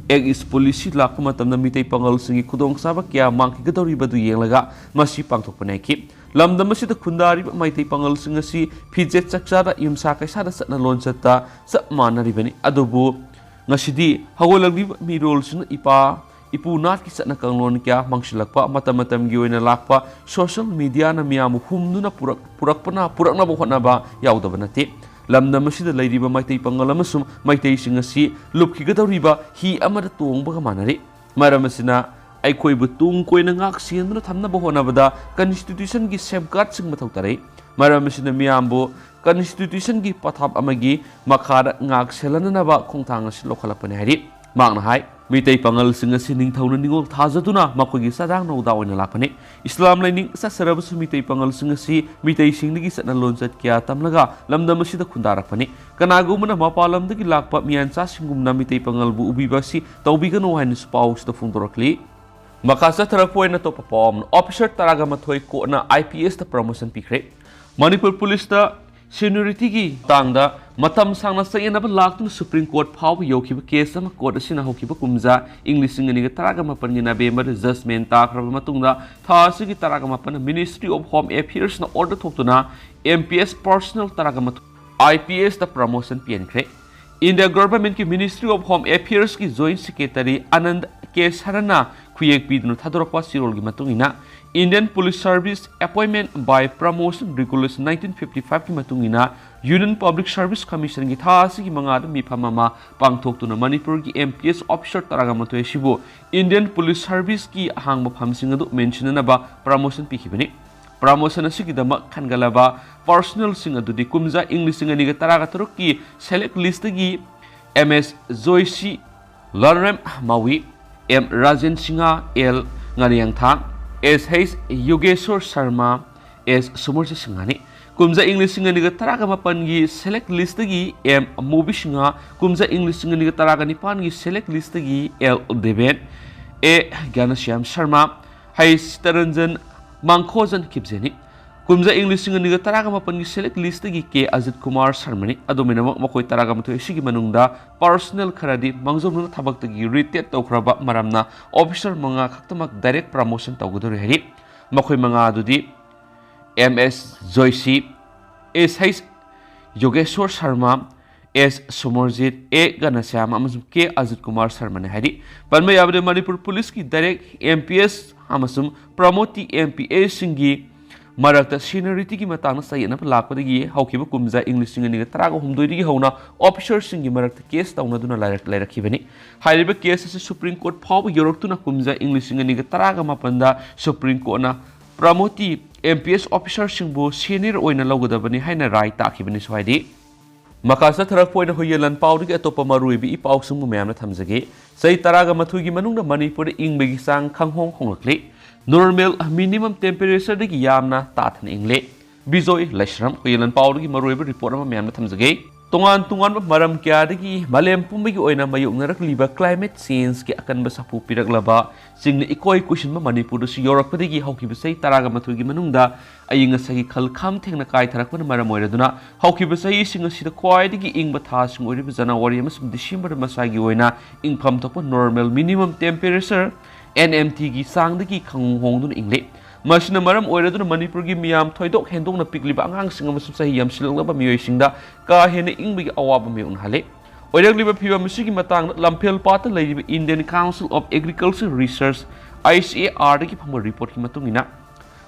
Act East Policy ꯂꯥꯛꯄ ꯃꯇꯝꯗ ꯃꯤꯇꯩ ꯄꯥꯉꯜꯁꯤꯡꯒꯤ ꯈꯨꯗꯣꯡꯆꯥꯕ ꯀꯌꯥ ꯃꯥꯡꯈꯤꯒꯗꯧꯔꯤꯕꯗꯨ ꯌꯦꯡꯂꯒ ꯃꯁꯤ ꯄꯥꯡꯊꯣꯛꯄꯅꯤ ꯍꯥꯏꯈꯤ꯫ ꯂꯝꯗꯝ ꯑꯁꯤꯗ ꯈꯨꯟꯗꯥꯔꯤꯕ ꯃꯩꯇꯩ ꯄꯥꯉꯜꯁꯤꯡ ꯑꯁꯤ ꯐꯤꯖꯦꯠ ꯆꯥꯛꯆꯥꯗ, ꯌꯨꯝꯁꯥ ꯀꯩꯁꯥꯗ, ꯆꯠꯅ ꯂꯣꯟꯆꯠꯇ ꯆꯞ ꯃꯥꯟꯅꯔꯤꯕꯅꯤ꯫ ꯑꯗꯨꯕꯨ ꯉꯁꯤꯗꯤ ꯍꯧꯒꯠꯂꯛꯂꯤꯕ ꯃꯤꯔꯣꯜꯁꯤꯡꯅ ꯏꯄꯥ ꯏꯄꯨ ꯅꯥꯠꯀꯤ ꯆꯠꯅ ꯀꯥꯡꯂꯣꯟ ꯀꯌꯥ ꯃꯥꯡꯁꯤꯜꯂꯛꯄ, ꯃꯇꯝ ꯃꯇꯝꯒꯤ ꯑꯣꯏꯅ ꯂꯥꯛꯄ ꯁꯣꯁꯤꯌꯦꯜ ꯃꯤꯗꯤꯌꯥꯅ ꯃꯤꯌꯥꯝꯕꯨ ꯍꯨꯝꯗꯨꯅ ꯄꯨꯔꯛ-, ꯄꯨꯔꯛꯄꯅ ꯄꯨꯔꯛꯅꯕ ꯍꯣꯠꯅꯕ ꯌꯥꯎꯗꯕ ꯅꯠꯇꯦ꯫ ꯂꯝꯗꯝ ꯑꯁꯤꯗ ꯂꯩꯔꯤꯕ ꯃꯩꯇꯩ ꯄꯥꯉꯜ ꯑꯃꯁꯨꯡ ꯃꯩꯇꯩꯁꯤꯡ ꯑꯁꯤ ꯂꯨꯞꯈꯤꯒꯗꯧꯔꯤꯕ ꯍꯤ ꯑꯃꯗ ꯇꯣꯡꯕꯒ ꯃꯥꯟꯅꯔꯤ꯫ ꯃꯔꯝ ꯑꯁꯤꯅ ꯑꯩꯈꯣꯏꯕꯨ ꯇꯨꯡ ꯀꯣꯏꯅ ꯉꯥꯛ ꯁꯦꯟꯗꯨꯅ ꯊꯝꯅꯕ ꯍꯣꯠꯅꯕꯗ ꯀꯟꯁꯇꯤꯇ꯭ꯌꯨꯁꯟꯒꯤ ꯁꯦꯐꯒꯥꯔꯗꯁꯤꯡ ꯃꯊꯧ ꯇꯥꯔꯛꯏ꯫ ꯃꯔꯝ ꯑꯁꯤꯅ ꯃꯤꯌꯥꯝꯕꯨ ꯀꯟꯁꯇꯤꯇ꯭ꯌꯨꯁꯟꯒꯤ ꯄꯊꯥꯞ ꯑꯃꯒꯤ ꯃꯈꯥꯗ ꯉꯥꯛ ꯁꯦꯜꯍꯟꯅꯅꯕ ꯈꯣꯡꯊꯥꯡ ꯑꯁꯤ ꯂꯧꯈꯠꯂꯛꯄꯅꯤ ꯍꯥꯏꯔꯤ꯫ ꯃꯍꯥꯛꯅ ꯍꯥꯏ, ꯃꯤꯇꯩ ꯄꯥꯉꯜꯁꯤꯡ ꯑꯁꯤ ꯅꯤꯡꯊꯧꯅ ꯅꯤꯉꯣꯜ ꯊꯥꯖꯗꯨꯅ ꯃꯈꯣꯏꯒꯤ ꯆꯥꯗꯥꯡ ꯅꯧꯗꯥ ꯑꯣꯏꯅ ꯂꯥꯛꯄꯅꯤ꯫ ꯏꯁꯂꯥꯝ ꯂꯥꯏꯅꯤꯡ ꯆꯠꯆꯔꯕꯁꯨ ꯃꯤꯇꯩ ꯄꯥꯉꯜꯁꯤꯡ ꯑꯁꯤ ꯃꯤꯇꯩꯁꯤꯡꯗꯒꯤ ꯆꯠꯅ ꯂꯣꯟꯆꯠ ꯀꯌꯥ ꯇꯝꯂꯒ ꯂꯝꯗꯝ ꯑꯁꯤꯗ ꯈꯨꯟꯗꯥꯔꯛꯄꯅꯤ꯫ ꯀꯅꯥꯒꯨꯝꯕꯅ ꯃꯄꯥꯟ ꯂꯝꯗꯒꯤ ꯂꯥꯛꯄ ꯃꯤꯌꯥꯟꯆꯥꯁꯤꯡꯒꯨꯝꯅ ꯃꯤꯇꯩ ꯄꯥꯉꯜꯕꯨ ꯎꯕꯤꯕ ꯑꯁꯤ ꯇꯧꯕꯤꯒꯅꯨ ꯍꯥꯏꯅꯁꯨ ꯄꯥꯎ ꯑꯁꯤꯗ ꯐꯣꯡꯗꯣꯔꯛꯂꯤ꯫ ꯃꯈꯥ ꯆꯠꯊꯔꯛꯄ ꯑꯣꯏꯅ ꯑꯇꯣꯞꯄ ꯄꯥꯎ ꯑꯃꯅ, ꯑꯣꯐꯤꯁꯔ ꯇꯔꯥꯒ ꯃꯥꯊꯣꯏ ꯀꯣꯔꯠꯅ ꯑꯥꯏ ꯄꯤ ꯑꯦꯁꯇ ꯄ꯭ꯔꯃꯣꯁꯟ ꯄꯤꯈ꯭ꯔꯦ꯫ ꯃꯅꯤꯄꯨꯔ ꯄꯨꯂꯤꯁꯇ ꯁꯦꯅꯤꯌꯣꯔꯤꯇꯤꯒꯤ ꯃꯇꯥꯡꯗ ꯃꯇꯝ ꯁꯥꯡꯅ ꯆꯌꯦꯠꯅꯕ ꯂꯥꯛꯇꯨꯅ ꯁꯨꯄ꯭ꯔꯤꯝ ꯀꯣꯔꯠ ꯐꯥꯎꯕ ꯌꯧꯈꯤꯕ ꯀꯦꯁ ꯑꯃ ꯀꯣꯔꯠ ꯑꯁꯤꯅ ꯍꯧꯈꯤꯕ ꯀꯨꯝꯖꯥ ꯏꯪ ꯂꯤꯁꯤꯡ ꯑꯅꯤꯒ ꯇꯔꯥꯒ ꯃꯥꯄꯟꯒꯤ ꯅꯕꯦꯝꯕꯔꯗ ꯖꯖꯃꯦꯟ ꯇꯥꯈ꯭ꯔꯕ ꯃꯇꯨꯡꯗ ꯊꯥ ꯑꯁꯤꯒꯤ ꯇꯔꯥꯒ ꯃꯥꯄꯟꯗ ꯃꯤꯅꯤꯁꯇ꯭ꯔꯤ ꯑꯣꯐ ꯍꯣꯝ ꯑꯦꯐꯤꯌꯔꯁꯅ ꯑꯣꯔꯗꯔ ꯊꯣꯛꯇꯨꯅ ꯑꯦꯝ ꯄꯤ ꯑꯦꯁ ꯄꯔꯁꯅꯦꯜ ꯇꯔꯥꯒ ꯃꯥꯊꯣꯏ ꯑꯥꯏ ꯄꯤ ꯑꯦꯁꯇ ꯄ꯭ꯔꯃꯣꯁꯟ ꯄꯤꯍꯟꯈ꯭ꯔꯦ꯫ ꯏꯟꯗꯤꯌꯥ ꯒꯚꯔꯟꯃꯦꯟꯠꯀꯤ ꯃꯤꯅꯤꯁꯇ꯭ꯔꯤ ꯑꯣꯐ ꯍꯣꯝ ꯑꯦꯐꯤꯌꯔꯁꯀꯤ ꯖꯣꯏꯟꯠ ꯁꯦꯀ꯭ꯔꯦꯇꯔꯤ ꯑꯅꯟꯗ ꯀꯦ ꯁꯔꯟꯅ ꯈꯨꯌꯦꯛ ꯄꯤꯗꯨꯅ ꯊꯥꯗꯣꯔꯛꯄ ꯆꯦꯔꯣꯜꯒꯤ ꯃꯇꯨꯡ ꯏꯟꯅ, Indian Police Service Appointment by Promotion Regulation nineteen fifty five ꯀꯤ ꯃꯇꯨꯡ ꯏꯟꯅ, ꯌꯨꯅꯤꯌꯟ ꯄꯕ꯭ꯂꯤꯛ ꯁꯔꯚꯤꯁ ꯀꯃꯤꯁꯟꯒꯤ ꯊꯥ ꯑꯁꯤꯒꯤ ꯃꯉꯥꯗ ꯃꯤꯐꯝ ꯑꯃ ꯄꯥꯡꯊꯣꯛꯇꯨꯅ ꯃꯅꯤꯄꯨꯔꯒꯤ ꯑꯦꯝ ꯄꯤ ꯑꯦꯁ ꯑꯣꯐꯤꯁꯔ ꯇꯔꯥꯒ ꯃꯥꯊꯣꯏ ꯑꯁꯤꯕꯨ ꯏꯟꯗꯤꯌꯟ ꯄꯨꯂꯤꯁ ꯁꯔꯚꯤꯁꯀꯤ ꯑꯍꯥꯡꯕ ꯐꯝꯁꯤꯡ ꯑꯗꯨ ꯃꯦꯟꯁꯤꯟꯅꯅꯕ ꯄ꯭ꯔꯃꯣꯁꯟ ꯄꯤꯈꯤꯕꯅꯤ꯫ ꯄ꯭ꯔꯃꯣꯁꯟ ꯑꯁꯤꯒꯤꯗꯃꯛ ꯈꯟꯒꯠꯂꯕ ꯄꯔꯁꯅꯦꯜꯁꯤꯡ ꯑꯗꯨꯗꯤ ꯀꯨꯝꯖꯥ ꯏꯪ ꯂꯤꯁꯤꯡ ꯑꯅꯤꯒ ꯇꯔꯥꯒ ꯇꯔꯨꯛꯀꯤ ꯁꯦꯂꯦꯛ ꯂꯤꯁꯇꯒꯤ ꯑꯦꯝ ꯑꯦꯁ ꯖꯣꯏꯁꯤ, ꯂꯟꯔꯦꯝ ꯃꯥꯋꯤ, ꯑꯦꯝ ꯔꯥꯖꯦꯟ ꯁꯤꯡꯍ, ꯑꯦꯜ ꯉꯥꯔꯤꯌꯥꯡꯊꯥꯡ, ꯑꯦꯁ ꯍꯩꯆ ꯌꯣꯒꯦꯁꯣꯔ ꯁꯔꯃ, ꯑꯦꯁ ꯁꯨꯃꯔꯖꯤꯠ ꯁꯤꯡꯍꯅꯤ꯫ ꯀꯨꯝꯖꯥ ꯏꯪ ꯂꯤꯁꯤꯡ ꯑꯅꯤꯒ ꯇꯔꯥꯒ ꯃꯥꯄꯟꯒꯤ ꯁꯦꯂꯦꯛ ꯂꯤꯁꯇꯒꯤ ꯑꯦꯝ ꯃꯣꯕꯤ ꯁꯤꯡꯍ, ꯀꯨꯝꯖꯥ ꯏꯪ ꯂꯤꯁꯤꯡ ꯑꯅꯤꯒ ꯇꯔꯥꯒ ꯅꯤꯄꯥꯟꯒꯤ ꯁꯦꯂꯦꯛ ꯂꯤꯁꯇꯒꯤ ꯑꯦꯜ ꯗꯦꯕꯦꯟ, ꯑꯦ ꯒ꯭ꯌꯥꯅꯁ꯭ꯌꯥꯝ ꯁꯔꯃ, ꯍꯩꯆ ꯇꯔꯟꯖꯟ ꯃꯥꯡꯈꯣꯖꯟ ꯈꯤꯞꯖꯦꯅꯤ꯫ ꯀꯨꯝꯖꯥ ꯏꯪ ꯂꯤꯁꯤꯡ ꯑꯅꯤꯒ ꯇꯔꯥꯒ ꯃꯥꯄꯟꯒꯤ ꯁꯦꯂꯦꯛ ꯂꯤꯁꯇꯒꯤ ꯀꯦ ꯑꯖꯤꯠ ꯀꯨꯃꯥꯔ ꯁꯔꯃꯅꯤ꯫ ꯑꯗꯨꯝ ꯑꯣꯏꯅꯃꯛ, ꯃꯈꯣꯏ ꯇꯔꯥꯒ ꯃꯥꯊꯣꯏ ꯑꯁꯤꯒꯤ ꯃꯅꯨꯡꯗ ꯄꯔꯁꯅꯦꯜ ꯈꯔꯗꯤ ꯃꯥꯡꯖꯧꯅꯅ ꯊꯕꯛꯇꯒꯤ ꯔꯤꯇꯦꯠ ꯇꯧꯈ꯭ꯔꯕ ꯃꯔꯝꯅ ꯑꯣꯐꯤꯁꯔ ꯃꯉꯥ ꯈꯛꯇꯃꯛ ꯗꯥꯏꯔꯦꯛ ꯄ꯭ꯔꯃꯣꯁꯟ ꯇꯧꯒꯗꯧꯔꯤ ꯍꯥꯏꯔꯤ꯫ ꯃꯈꯣꯏ ꯃꯉꯥ ꯑꯗꯨꯗꯤ ꯑꯦꯝ ꯑꯦꯁ ꯖꯣꯏꯁꯤ, ꯑꯦꯁ ꯍꯩꯆ ꯌꯣꯒꯦꯁꯣꯔ ꯁꯔꯃ, ꯑꯦꯁ ꯁꯨꯃꯔꯖꯤꯠ, ꯑꯦ ꯒꯅꯁ꯭ꯌꯥꯃ ꯑꯃꯁꯨꯡ ꯀꯦ ꯑꯖꯤꯠ ꯀꯨꯃꯥꯔ ꯁꯔꯃꯅꯤ꯫ ꯍꯥꯏꯗꯤ ꯄꯟꯕ ꯌꯥꯕꯗ ꯃꯅꯤꯄꯨꯔ ꯄꯨꯂꯤꯁꯀꯤ ꯗꯥꯏꯔꯦꯛ ꯑꯦꯝ ꯄꯤ ꯑꯦꯁ ꯑꯃꯁꯨꯡ ꯄ꯭ꯔꯃꯣꯇꯤ ꯑꯦꯝ ꯄꯤ ꯑꯦꯁꯁꯤꯡꯒꯤ ꯃꯔꯛꯇ ꯁꯤꯅꯤꯌꯔꯤꯇꯤꯒꯤ ꯃꯇꯥꯡꯗ ꯆꯌꯦꯠꯅꯕ ꯂꯥꯛꯄꯗꯒꯤ ꯍꯧꯈꯤꯕ ꯀꯨꯝꯖꯥ ꯏꯪ ꯂꯤꯁꯤꯡ ꯑꯅꯤꯒ ꯇꯔꯥꯒ ꯍꯨꯝꯗꯣꯏꯗꯒꯤ ꯍꯧꯅ ꯑꯣꯐꯤꯁꯔꯁꯤꯡꯒꯤ ꯃꯔꯛꯇ ꯀꯦꯁ ꯇꯧꯅꯗꯨꯅ ꯂꯩꯔꯛ-, ꯂꯩꯔꯛꯈꯤꯕꯅꯤ꯫ ꯍꯥꯏꯔꯤꯕ ꯀꯦꯁ ꯑꯁꯤ ꯁꯨꯄ꯭ꯔꯤꯝ ꯀꯣꯔꯠ ꯐꯥꯎꯕ ꯌꯧꯔꯛꯇꯨꯅ ꯀꯨꯝꯖꯥ ꯏꯪ ꯂꯤꯁꯤꯡ ꯑꯅꯤꯒ ꯇꯔꯥꯒ ꯃꯥꯄꯟꯗ ꯁꯨꯄ꯭ꯔꯤꯝ ꯀꯣꯔꯠꯅ ꯄ꯭ꯔꯃꯣꯇꯤ ꯑꯦꯝ ꯄꯤ ꯑꯦꯁ ꯑꯣꯐꯤꯁꯔꯁꯤꯡꯕꯨ ꯁꯤꯅꯤꯌꯔ ꯑꯣꯏꯅ ꯂꯧꯒꯗꯕꯅꯤ ꯍꯥꯏꯅ ꯔꯥꯏ ꯇꯥꯈꯤꯕꯅꯤ꯫ ꯁ꯭ꯋꯥꯏꯗꯤ ꯃꯈꯥ ꯆꯠꯊꯔꯛꯄ ꯑꯣꯏꯅ ꯍꯨꯏꯌꯦꯟ ꯂꯥꯟꯄꯥꯎꯗꯒꯤ ꯑꯇꯣꯞꯄ ꯃꯔꯨꯑꯣꯏꯕ ꯏ ꯄꯥꯎꯁꯤꯡꯕꯨ ꯃꯌꯥꯝꯅ ꯊꯝꯖꯒꯦ꯫ ꯆꯍꯤ ꯇꯔꯥꯒ ꯃꯥꯊꯣꯏꯒꯤ ꯃꯅꯨꯡꯗ ꯃꯅꯤꯄꯨꯔꯗ ꯏꯪꯕꯒꯤ ꯆꯥꯡ ꯈꯪꯍꯣꯡ ꯍꯣꯡꯂꯛꯂꯤ꯫ ꯅꯣꯔꯃꯦꯜ ꯃꯤꯅꯤꯃꯝ ꯇꯦꯝꯄꯦꯔꯦꯆꯔꯗꯒꯤ ꯌꯥꯝꯅ ꯇꯥꯊꯅ ꯏꯪꯂꯦ꯫ ꯕꯤꯖꯣꯏ ꯂꯩꯁ꯭ꯔꯝ꯫ ꯍꯨꯏꯌꯦꯟ ꯂꯥꯟꯄꯥꯎꯗꯒꯤ ꯃꯔꯨꯑꯣꯏꯕ ꯔꯤꯄꯣꯔꯠ ꯑꯃ ꯃꯌꯥꯝꯅ ꯊꯝꯖꯒꯦ꯫ ꯇꯣꯉꯥꯟ ꯇꯣꯉꯥꯟꯕ ꯃꯔꯝ ꯀꯌꯥꯗꯒꯤ ꯃꯥꯂꯦꯝ ꯄꯨꯝꯕꯒꯤ ꯑꯣꯏꯅ ꯃꯥꯌꯣꯛꯅꯔꯛꯂꯤꯕ ꯀ꯭ꯂꯥꯏꯃꯦꯠ ꯆꯦꯟꯖꯀꯤ ꯑꯀꯟꯕ ꯁꯥꯐꯨ ꯄꯤꯔꯛꯂꯕ ꯆꯤꯡꯅ ꯏꯀꯣꯏ ꯀꯣꯏꯁꯤꯟꯕ ꯃꯅꯤꯄꯨꯔꯗꯁꯨ ꯌꯧꯔꯛꯄꯗꯒꯤ ꯍꯧꯈꯤꯕ ꯆꯍꯤ ꯇꯔꯥꯒ ꯃꯥꯊꯣꯏꯒꯤ ꯃꯅꯨꯡꯗ ꯑꯏꯪ ꯑꯁꯥꯒꯤ ꯈꯜ ꯈꯝ ꯊꯦꯡꯅ ꯀꯥꯏꯊꯔꯛꯄꯅ ꯃꯔꯝ ꯑꯣꯏꯔꯗꯨꯅ ꯍꯧꯈꯤꯕ ꯆꯍꯤꯁꯤꯡ ꯑꯁꯤꯗ ꯈ꯭ꯋꯥꯏꯗꯒꯤ ꯏꯪꯕ ꯊꯥꯁꯤꯡ ꯑꯣꯏꯔꯤꯕ ꯖꯅꯋꯥꯔꯤ ꯑꯃꯁꯨꯡ ꯗꯤꯁꯦꯝꯕꯔ ꯃꯁꯥꯒꯤ ꯑꯣꯏꯅ ꯏꯪꯐꯝ ꯊꯣꯛꯄ normal minimum temperature, N M ꯇꯤꯒꯤ ꯆꯥꯡꯗꯒꯤ ꯈꯪꯍꯣꯡ ꯍꯣꯡꯗꯨꯅ ꯏꯪꯂꯤ꯫ ꯃꯁꯤꯅ ꯃꯔꯝ ꯑꯣꯏꯔꯗꯨꯅ ꯃꯅꯤꯄꯨꯔꯒꯤ ꯃꯤꯌꯥꯝ, ꯊꯣꯏꯗꯣꯛ ꯍꯦꯟꯗꯣꯛꯅ ꯄꯤꯛꯂꯤꯕ ꯑꯉꯥꯡꯁꯤꯡ ꯑꯃꯁꯨꯡ ꯆꯍꯤ ꯌꯥꯝꯁꯤꯜꯂꯛꯂꯕ ꯃꯤꯑꯣꯏꯁꯤꯡꯗ ꯀꯥ ꯍꯦꯟꯅ ꯏꯪꯕꯒꯤ ꯑꯋꯥꯕ ꯃꯥꯌꯣꯛꯅꯍꯜꯂꯤ꯫ ꯑꯣꯏꯔꯛꯂꯤꯕ ꯐꯤꯚꯝ ꯑꯁꯤꯒꯤ ꯃꯇꯥꯡꯗ ꯂꯝꯐꯦꯜ ꯄꯥꯠꯇ ꯂꯩꯔꯤꯕ Indian Council of Agriculture Research, I C A R ꯗꯒꯤ ꯐꯪꯕ ꯔꯤꯄꯣꯔꯠꯀꯤ ꯃꯇꯨꯡ ꯏꯟꯅ,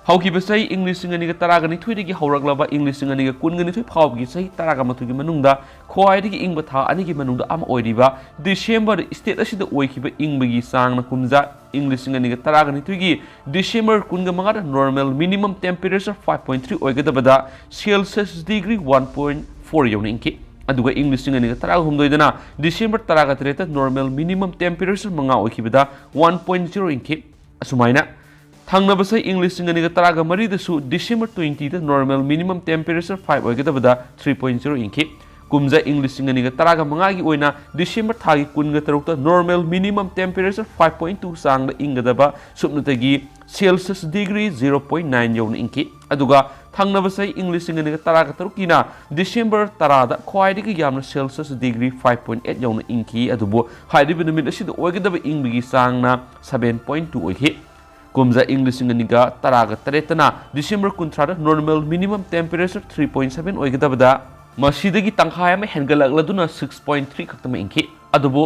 ꯍꯧꯈꯤꯕ ꯆꯍꯤ ꯏꯪ ꯂꯤꯁꯤꯡ ꯑꯅꯤꯒ ꯇꯔꯥꯒ ꯅꯤꯊꯣꯏꯗꯒꯤ ꯍꯧꯔꯛꯂꯕ ꯏꯪ ꯂꯤꯁꯤꯡ ꯑꯅꯤꯒ ꯀꯨꯟꯒ ꯅꯤꯊꯣꯏ ꯐꯥꯎꯕꯒꯤ ꯆꯍꯤ ꯇꯔꯥꯒ ꯃꯥꯊꯣꯏꯒꯤ ꯃꯅꯨꯡꯗ ꯈ꯭ꯋꯥꯏꯗꯒꯤ ꯏꯪꯕ ꯊꯥ ꯑꯅꯤꯒꯤ ꯃꯅꯨꯡꯗ ꯑꯃ ꯑꯣꯏꯔꯤꯕ ꯗꯤꯁꯦꯝꯕꯔꯗ ꯁ꯭ꯇꯦꯠ ꯑꯁꯤꯗ ꯑꯣꯏꯈꯤꯕ ꯏꯪꯕꯒꯤ ꯆꯥꯡꯅ ꯀꯨꯝꯖꯥ ꯏꯪ ꯂꯤꯁꯤꯡ ꯑꯅꯤꯒ ꯇꯔꯥꯒ ꯅꯤꯊꯣꯏꯒꯤ ꯗꯤꯁꯦꯝꯕꯔ ꯀꯨꯟꯒ ꯃꯉꯥꯗ normal minimum temperature five point three ꯑꯣꯏꯒꯗꯕꯗ celsius degree one point four ꯌꯧꯅ ꯏꯪꯈꯤ꯫ ꯑꯗꯨꯒ ꯏꯪ ꯂꯤꯁꯤꯡ ꯑꯅꯤꯒ ꯇꯔꯥꯒ ꯍꯨꯝꯗꯣꯏꯗꯅ ꯗꯤꯁꯦꯝꯕꯔ ꯇꯔꯥꯒ ꯇꯔꯦꯠꯇ ꯅꯣꯔꯃꯦꯜ ꯃꯤꯅꯤꯃꯝ ꯇꯦꯝꯄꯦꯔꯦꯆꯔ ꯃꯉꯥ ꯑꯣꯏꯈꯤꯕꯗ one point zero ꯏꯪꯈꯤ꯫ ꯑꯁꯨꯃꯥꯏꯅ ꯊꯪꯅꯕ ꯆꯍꯤ ꯏꯪ ꯂꯤꯁꯤꯡ ꯑꯅꯤꯒ ꯇꯔꯥꯒ ꯃꯔꯤꯗꯁꯨ ꯗꯤꯁꯦꯝꯕꯔ twentyꯗ ꯅꯣꯔꯃꯦꯜ ꯃꯤꯅꯤꯃꯝ ꯇꯦꯝꯄꯦꯔꯦꯆꯔ five ꯑꯣꯏꯒꯗꯕꯗ three point zero ꯏꯪꯈꯤ꯫ ꯀꯨꯝꯖꯥ ꯏꯪ ꯂꯤꯁꯤꯡ ꯑꯅꯤꯒ ꯇꯔꯥꯒ ꯃꯉꯥꯒꯤ ꯑꯣꯏꯅ ꯗꯤꯁꯦꯝꯕꯔ ꯊꯥꯒꯤ ꯀꯨꯟꯒ ꯇꯔꯨꯛꯇ normal minimum temperature five point two ꯆꯥꯡꯗ ꯏꯪꯒꯗꯕ ꯁꯨꯞꯅꯇꯒꯤ celsius degree zero point nine ꯌꯧꯅ ꯏꯪꯈꯤ꯫ ꯑꯗꯨꯒ ꯊꯪꯅꯕ ꯆꯍꯤ ꯏꯪ ꯂꯤꯁꯤꯡ ꯑꯅꯤꯒ ꯇꯔꯥꯒ ꯇꯔꯨꯛꯀꯤꯅ ꯗꯤꯁꯦꯝꯕꯔ ꯇꯔꯥꯗ ꯈ꯭ꯋꯥꯏꯗꯒꯤ ꯌꯥꯝꯅ Celsius degree five point eight ꯌꯧꯅ ꯏꯪꯈꯤ꯫ ꯑꯗꯨꯕꯨ ꯍꯥꯏꯔꯤꯕ ꯅꯨꯃꯤꯠ ꯑꯁꯤꯗ ꯑꯣꯏꯒꯗꯕ ꯏꯪꯕꯒꯤ ꯆꯥꯡꯅ seven point two ꯑꯣꯏꯈꯤ꯫ ꯀꯨꯝꯖꯥ ꯏꯪ ꯂꯤꯁꯤꯡ ꯑꯅꯤꯒ ꯇꯔꯥꯒ ꯇꯔꯦꯠꯇꯅ ꯗꯤꯁꯦꯝꯕꯔ ꯀꯨꯟꯊ꯭ꯔꯥꯗ normal minimum temperature three point seven ꯑꯣꯏꯒꯗꯕꯗ ꯃꯁꯤꯗꯒꯤ ꯇꯪꯈꯥꯏ ꯑꯃ ꯍꯦꯟꯒꯠꯂꯛꯂꯗꯨꯅ six point three ꯈꯛꯇꯃꯛ ꯏꯪꯈꯤ꯫ ꯑꯗꯨꯕꯨ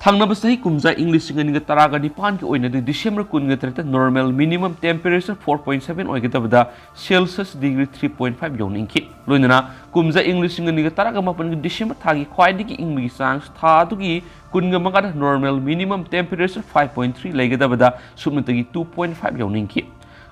ꯊꯪꯅꯕ ꯆꯍꯤ ꯀꯨꯝꯖꯥ ꯏꯪ ꯂꯤꯁꯤꯡ ꯑꯅꯤꯒ ꯇꯔꯥꯒ ꯅꯤꯄꯥꯟꯒꯤ ꯑꯣꯏꯅꯗꯤ December ꯀꯨꯟꯒ ꯇꯔꯦꯠꯇ normal minimum temperature four point seven ꯑꯣꯏꯒꯗꯕꯗ Celsius degree three point five ꯌꯧꯅ ꯏꯪꯈꯤ꯫ ꯂꯣꯏꯅꯅ ꯀꯨꯝꯖꯥ ꯏꯪ ꯂꯤꯁꯤꯡ ꯑꯅꯤꯒ ꯇꯔꯥꯒ ꯃꯥꯄꯟꯒꯤ December ꯊꯥꯒꯤ ꯈ꯭ꯋꯥꯏꯗꯒꯤ ꯏꯪꯕꯒꯤ ꯆꯥꯡ ꯊꯥ ꯑꯗꯨꯒꯤ ꯀꯨꯟꯒ ꯃꯉꯥꯗ normal minimum temperature five point three ꯂꯩꯒꯗꯕꯗ ꯁꯨꯞꯅꯇꯒꯤ two point five ꯌꯧꯅ ꯏꯪꯈꯤ꯫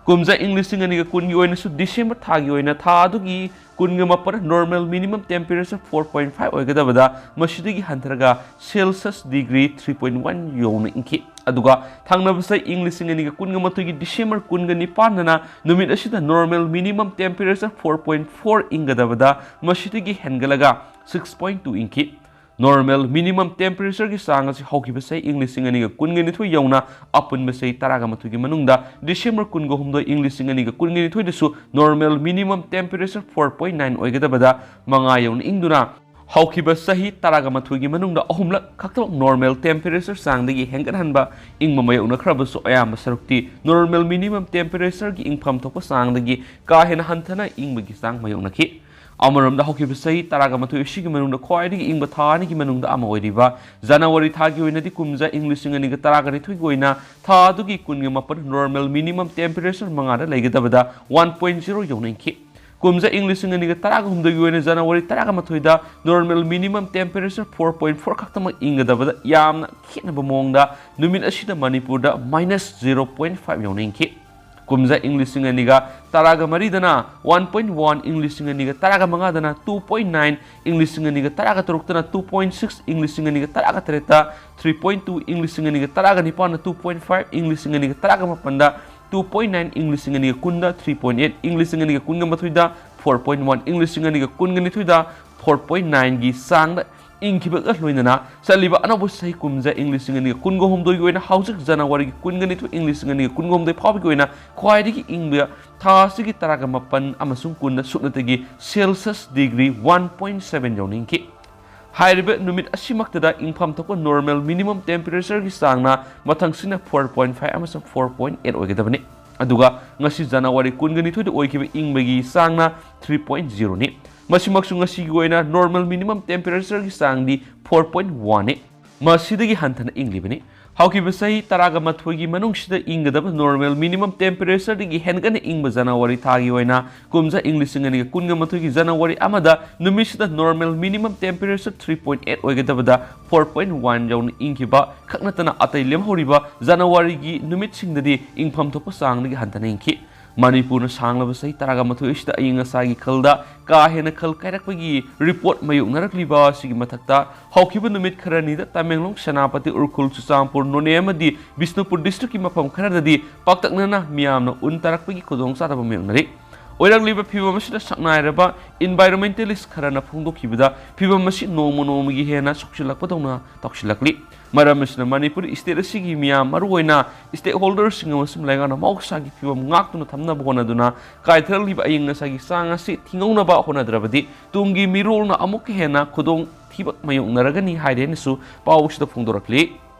ꯀꯨꯝꯖꯥ ꯏꯪ ꯂꯤꯁꯤꯡ ꯑꯅꯤꯒ ꯀꯨꯟꯒꯤ ꯑꯣꯏꯅꯁꯨ December ꯊꯥꯒꯤ ꯑꯣꯏꯅ ꯊꯥ ꯑꯗꯨꯒꯤ ꯀꯨꯟꯒ ꯃꯥꯄꯟ normal minimum temperature four point five ꯑꯣꯏꯒꯗꯕꯗ ꯃꯁꯤꯗꯒꯤ ꯍꯟꯊꯔꯒ Celsius degree three point one ꯌꯧꯅ ꯏꯪꯈꯤ꯫ ꯑꯗꯨꯒ ꯊꯪꯅꯕ ꯆꯍꯤ ꯏꯪ ꯂꯤꯁꯤꯡ ꯑꯅꯤꯒ ꯀꯨꯟꯒ ꯃꯥꯊꯣꯏꯒꯤ December ꯀꯨꯟꯒ ꯅꯤꯄꯥꯟꯗꯅ ꯅꯨꯃꯤꯠ ꯑꯁꯤꯗ normal minimum temperature four point four ꯏꯪꯒꯗꯕꯗ ꯃꯁꯤꯗꯒꯤ ꯍꯦꯟꯒꯠꯂꯒ six point two ꯏꯪꯈꯤ꯫ Normal minimum temperatureꯒꯤ ꯆꯥꯡ ꯑꯁꯤ ꯍꯧꯈꯤꯕ ꯆꯍꯤ ꯏꯪ ꯂꯤꯁꯤꯡ ꯑꯅꯤꯒ ꯀꯨꯟꯒ ꯅꯤꯊꯣꯏ ꯌꯧꯅ ꯑꯄꯨꯟꯕ ꯆꯍꯤ ꯇꯔꯥꯒ ꯃꯥꯊꯣꯏꯒꯤ ꯃꯅꯨꯡꯗ December ꯀꯨꯟꯒ ꯍꯨꯝꯗꯣꯏ ꯏꯪ ꯂꯤꯁꯤꯡ ꯑꯅꯤꯒ ꯀꯨꯟꯒ ꯅꯤꯊꯣꯏꯗꯁꯨ normal minimum temperature four point nine ꯑꯣꯏꯒꯗꯕꯗ ꯃꯉꯥ ꯌꯧꯅ ꯏꯪꯗꯨꯅ ꯍꯧꯈꯤꯕ ꯆꯍꯤ ꯇꯔꯥꯒ ꯃꯥꯊꯣꯏꯒꯤ ꯃꯅꯨꯡꯗ ꯑꯍꯨꯝꯂꯛ ꯈꯛꯇꯃꯛ normal temperature ꯆꯥꯡꯗꯒꯤ ꯍꯦꯟꯒꯠꯍꯟꯕ ꯏꯪꯕ ꯃꯥꯌꯣꯛꯅꯈ꯭ꯔꯕꯁꯨ ꯑꯌꯥꯝꯕ ꯁꯔꯨꯛꯇꯤ normal minimum temperatureꯒꯤ ꯏꯪꯐꯝ ꯊꯣꯛꯄ ꯆꯥꯡꯗꯒꯤ ꯀꯥ ꯍꯦꯟꯅ ꯍꯟꯊꯅ ꯏꯪꯕꯒꯤ ꯆꯥꯡ ꯃꯥꯌꯣꯛꯅꯈꯤ꯫ ꯑꯃꯔꯣꯝꯗ ꯍꯧꯈꯤꯕ ꯆꯍꯤ ꯇꯔꯥꯒ ꯃꯥꯊꯣꯏ ꯑꯁꯤꯒꯤ ꯃꯅꯨꯡꯗ ꯈ꯭ꯋꯥꯏꯗꯒꯤ ꯏꯪꯕ ꯊꯥ ꯑꯅꯤꯒꯤ ꯃꯅꯨꯡꯗ ꯑꯃ ꯑꯣꯏꯔꯤꯕ ꯖꯅꯋꯥꯔꯤ ꯊꯥꯒꯤ ꯑꯣꯏꯅꯗꯤ ꯀꯨꯝꯖꯥ ꯏꯪ ꯂꯤꯁꯤꯡ ꯑꯅꯤꯒ ꯇꯔꯥꯒ ꯅꯤꯊꯣꯏꯒꯤ ꯑꯣꯏꯅ ꯊꯥ ꯑꯗꯨꯒꯤ ꯀꯨꯟꯒ ꯃꯥꯄꯟ normal minimum temperature ꯃꯉꯥꯗ ꯂꯩꯒꯗꯕꯗ one point zero ꯌꯧꯅ ꯏꯪꯈꯤ꯫ ꯀꯨꯝꯖꯥ ꯏꯪ ꯂꯤꯁꯤꯡ ꯑꯅꯤꯒ ꯇꯔꯥꯒ ꯍꯨꯝꯗꯣꯏꯒꯤ ꯑꯣꯏꯅ ꯖꯅꯋꯥꯔꯤ ꯇꯔꯥꯒ ꯃꯥꯊꯣꯏꯗ normal minimum temperature four point four ꯈꯛꯇꯃꯛ ꯏꯪꯒꯗꯕꯗ ꯌꯥꯝꯅ ꯈꯦꯠꯅꯕ ꯃꯑꯣꯡꯗ ꯅꯨꯃꯤꯠ ꯑꯁꯤꯗ ꯃꯅꯤꯄꯨꯔꯗ minus zero point five ꯌꯧꯅ ꯏꯪꯈꯤ꯫ ꯀꯨꯝꯖꯥ ꯏꯪ ꯂꯤꯁꯤꯡ ꯑꯅꯤꯒ ꯇꯔꯥꯒ ꯃꯔꯤꯗꯅ one point one, ꯏꯪ ꯂꯤꯁꯤꯡ ꯑꯅꯤꯒ ꯇꯔꯥꯒ ꯃꯉꯥꯗꯅ two point nine, ꯏꯪ ꯂꯤꯁꯤꯡ ꯑꯅꯤꯒ ꯇꯔꯥꯒ ꯇꯔꯨꯛꯇꯅ two point six, ꯏꯪ ꯂꯤꯁꯤꯡ ꯑꯅꯤꯒ ꯇꯔꯥꯒ ꯇꯔꯦꯠꯇ three point two, ꯏꯪ ꯂꯤꯁꯤꯡ ꯑꯅꯤꯒ ꯇꯔꯥꯒ ꯅꯤꯄꯥꯟꯗ two point five, ꯏꯪ ꯂꯤꯁꯤꯡ ꯑꯅꯤꯒ ꯇꯔꯥꯒ ꯃꯥꯄꯟꯗ two point nine, ꯏꯪ ꯂꯤꯁꯤꯡ ꯑꯅꯤꯒ ꯀꯨꯟꯗ three point eight, ꯏꯪ ꯂꯤꯁꯤꯡ ꯑꯅꯤꯒ ꯀꯨꯟꯒ ꯃꯥꯊꯣꯏꯗ four point one, ꯏꯪ ꯂꯤꯁꯤꯡ ꯑꯅꯤꯒ ꯀꯨꯟꯒ ꯅꯤꯊꯣꯏꯗ four point nineꯒꯤ ꯆꯥꯡꯗ ꯏꯪꯈꯤꯕꯒ ꯂꯣꯏꯅꯅ ꯆꯠꯂꯤꯕ ꯑꯅꯧꯕ ꯆꯍꯤ ꯀꯨꯝꯖꯥ ꯏꯪ ꯂꯤꯁꯤꯡ ꯑꯅꯤꯒ ꯀꯨꯟꯒ ꯍꯨꯝꯗꯣꯏꯒꯤ ꯑꯣꯏꯅ ꯍꯧꯖꯤꯛ ꯖꯅꯋꯥꯔꯤꯒꯤ ꯀꯨꯟꯒ ꯅꯤꯊꯣꯏ, ꯏꯪ ꯂꯤꯁꯤꯡ ꯑꯅꯤꯒ ꯀꯨꯟꯒ ꯍꯨꯝꯗꯣꯏ ꯐꯥꯎꯕꯒꯤ ꯑꯣꯏꯅ ꯈ꯭ꯋꯥꯏꯗꯒꯤ ꯏꯪꯕ ꯊꯥ ꯑꯁꯤꯒꯤ ꯇꯔꯥꯒ ꯃꯥꯄꯟ ꯑꯃꯁꯨꯡ ꯀꯨꯟꯗ ꯁꯨꯞꯅꯇꯒꯤ Celsius degree one point seven ꯌꯧꯅ ꯏꯪꯈꯤ꯫ ꯍꯥꯏꯔꯤꯕ ꯅꯨꯃꯤꯠ ꯑꯁꯤꯃꯛꯇꯗ ꯏꯪꯐꯝ ꯊꯣꯛꯄ normal minimum temperatureꯒꯤ ꯆꯥꯡꯅ ꯃꯊꯪꯁꯤꯅ four point five ꯑꯃꯁꯨꯡ four point eight ꯑꯣꯏꯒꯗꯕꯅꯤ꯫ ꯑꯗꯨꯒ ꯉꯁꯤ ꯖꯅꯋꯥꯔꯤ ꯀꯨꯟꯒ ꯅꯤꯊꯣꯏꯗ ꯑꯣꯏꯈꯤꯕ ꯏꯪꯕꯒꯤ ꯆꯥꯡꯅ three point zeroꯅꯤ꯫ ꯃꯁꯤꯃꯛꯁꯨ ꯉꯁꯤꯒꯤ ꯑꯣꯏꯅ normal minimum temperatureꯒꯤ ꯆꯥꯡꯗꯤ four point oneꯅꯤ꯫ ꯃꯁꯤꯗꯒꯤ ꯍꯟꯊꯅ ꯏꯪꯂꯤꯕꯅꯤ꯫ ꯍꯧꯈꯤꯕ ꯆꯍꯤ ꯇꯔꯥꯒ ꯃꯥꯊꯣꯏꯒꯤ ꯃꯅꯨꯡꯁꯤꯗ ꯏꯪꯒꯗꯕ normal minimum temperatureꯗꯒꯤ ꯍꯦꯟꯒꯠꯅ ꯏꯪꯕ ꯖꯅꯋꯥꯔꯤ ꯊꯥꯒꯤ ꯑꯣꯏꯅ ꯀꯨꯝꯖꯥ ꯏꯪ ꯂꯤꯁꯤꯡ ꯑꯅꯤꯒ ꯀꯨꯟꯒ ꯃꯥꯊꯣꯏꯒꯤ ꯖꯅꯋꯥꯔꯤ ꯑꯃꯗ ꯅꯨꯃꯤꯠꯁꯤꯗ normal minimum temperature three point eight ꯑꯣꯏꯒꯗꯕꯗ four point one ꯌꯧꯅ ꯏꯪꯈꯤꯕ ꯈꯛ ꯅꯠꯇꯅ ꯑꯇꯩ ꯂꯦꯝꯍꯧꯔꯤꯕ ꯖꯅꯋꯥꯔꯤꯒꯤ ꯅꯨꯃꯤꯠꯁꯤꯡꯗꯗꯤ ꯏꯪꯐꯝ ꯊꯣꯛꯄ ꯆꯥꯡꯗꯒꯤ ꯍꯟꯊꯅ ꯏꯪꯈꯤ꯫ ꯃꯅꯤꯄꯨꯔꯅ ꯁꯥꯡꯂꯕ ꯆꯍꯤ ꯇꯔꯥꯒ ꯃꯥꯊꯣꯏ ꯑꯁꯤꯗ ꯑꯏꯪ ꯑꯁꯥꯒꯤ ꯈꯜꯗ ꯀꯥ ꯍꯦꯟꯅ ꯈꯜ ꯀꯥꯏꯔꯛꯄꯒꯤ report ꯃꯥꯌꯣꯛꯅꯔꯛꯂꯤꯕ ꯑꯁꯤꯒꯤ ꯃꯊꯛꯇ, ꯍꯧꯈꯤꯕ ꯅꯨꯃꯤꯠ ꯈꯔꯅꯤꯗ ꯇꯃꯦꯡꯂꯣꯡ, ꯁꯦꯅꯥꯄꯇꯤ, ꯎꯈ꯭ꯔꯨꯜ, ꯆꯨꯔꯆꯥꯟꯄꯨꯔ, ꯅꯣꯅꯦ ꯑꯃꯗꯤ ꯕꯤꯁꯅꯨꯄꯨꯔ districtꯀꯤ ꯃꯐꯝ ꯈꯔꯗꯗꯤ ꯄꯥꯛꯇꯛꯅꯅ ꯃꯤꯌꯥꯝꯅ ꯎꯟ ꯇꯥꯔꯛꯄꯒꯤ ꯈꯨꯗꯣꯡꯆꯥꯗꯕ ꯃꯥꯌꯣꯛꯅꯔꯤ꯫ ꯑꯣꯏꯔꯛꯂꯤꯕ ꯐꯤꯚꯝ ꯑꯁꯤꯗ ꯁꯛꯅꯥꯏꯔꯕ environmentalist ꯈꯔꯅ ꯐꯣꯡꯗꯣꯛꯈꯤꯕꯗ, ꯐꯤꯚꯝ ꯑꯁꯤ ꯅꯣꯡꯃ ꯅꯣꯡꯃꯒꯤ ꯍꯦꯟꯅ ꯁꯣꯛꯆꯤꯜꯂꯛꯄꯗꯧꯅ ꯇꯧꯁꯤꯜꯂꯛꯂꯤ꯫ ꯃꯔꯝ ꯑꯁꯤꯅ ꯃꯅꯤꯄꯨꯔ state ꯑꯁꯤꯒꯤ ꯃꯤꯌꯥꯝ, ꯃꯔꯨꯑꯣꯏꯅ stakeholderꯁꯤꯡ ꯑꯃꯁꯨꯡ ꯂꯩꯉꯥꯛꯅ ꯃꯍꯧꯁꯥꯒꯤ ꯐꯤꯚꯝ ꯉꯥꯛꯇꯨꯅ ꯊꯝꯅꯕ ꯍꯣꯠꯅꯗꯨꯅ ꯀꯥꯏꯊꯔꯛꯂꯤꯕ ꯑꯏꯪ ꯑꯁꯥꯒꯤ ꯆꯥꯡ ꯑꯁꯤ ꯊꯤꯡꯍꯧꯅꯕ ꯍꯣꯠꯅꯗ꯭ꯔꯕꯗꯤ ꯇꯨꯡꯒꯤ ꯃꯤꯔꯣꯜꯅ ꯑꯃꯨꯛꯀ ꯍꯦꯟꯅ ꯈꯨꯗꯣꯡ ꯊꯤꯕ ꯃꯥꯌꯣꯛꯅꯔꯒꯅꯤ ꯍꯥꯏꯔꯦꯅꯁꯨ ꯄꯥꯎ ꯑꯁꯤꯗ ꯐꯣꯡꯗꯣꯔꯛꯂꯤ꯫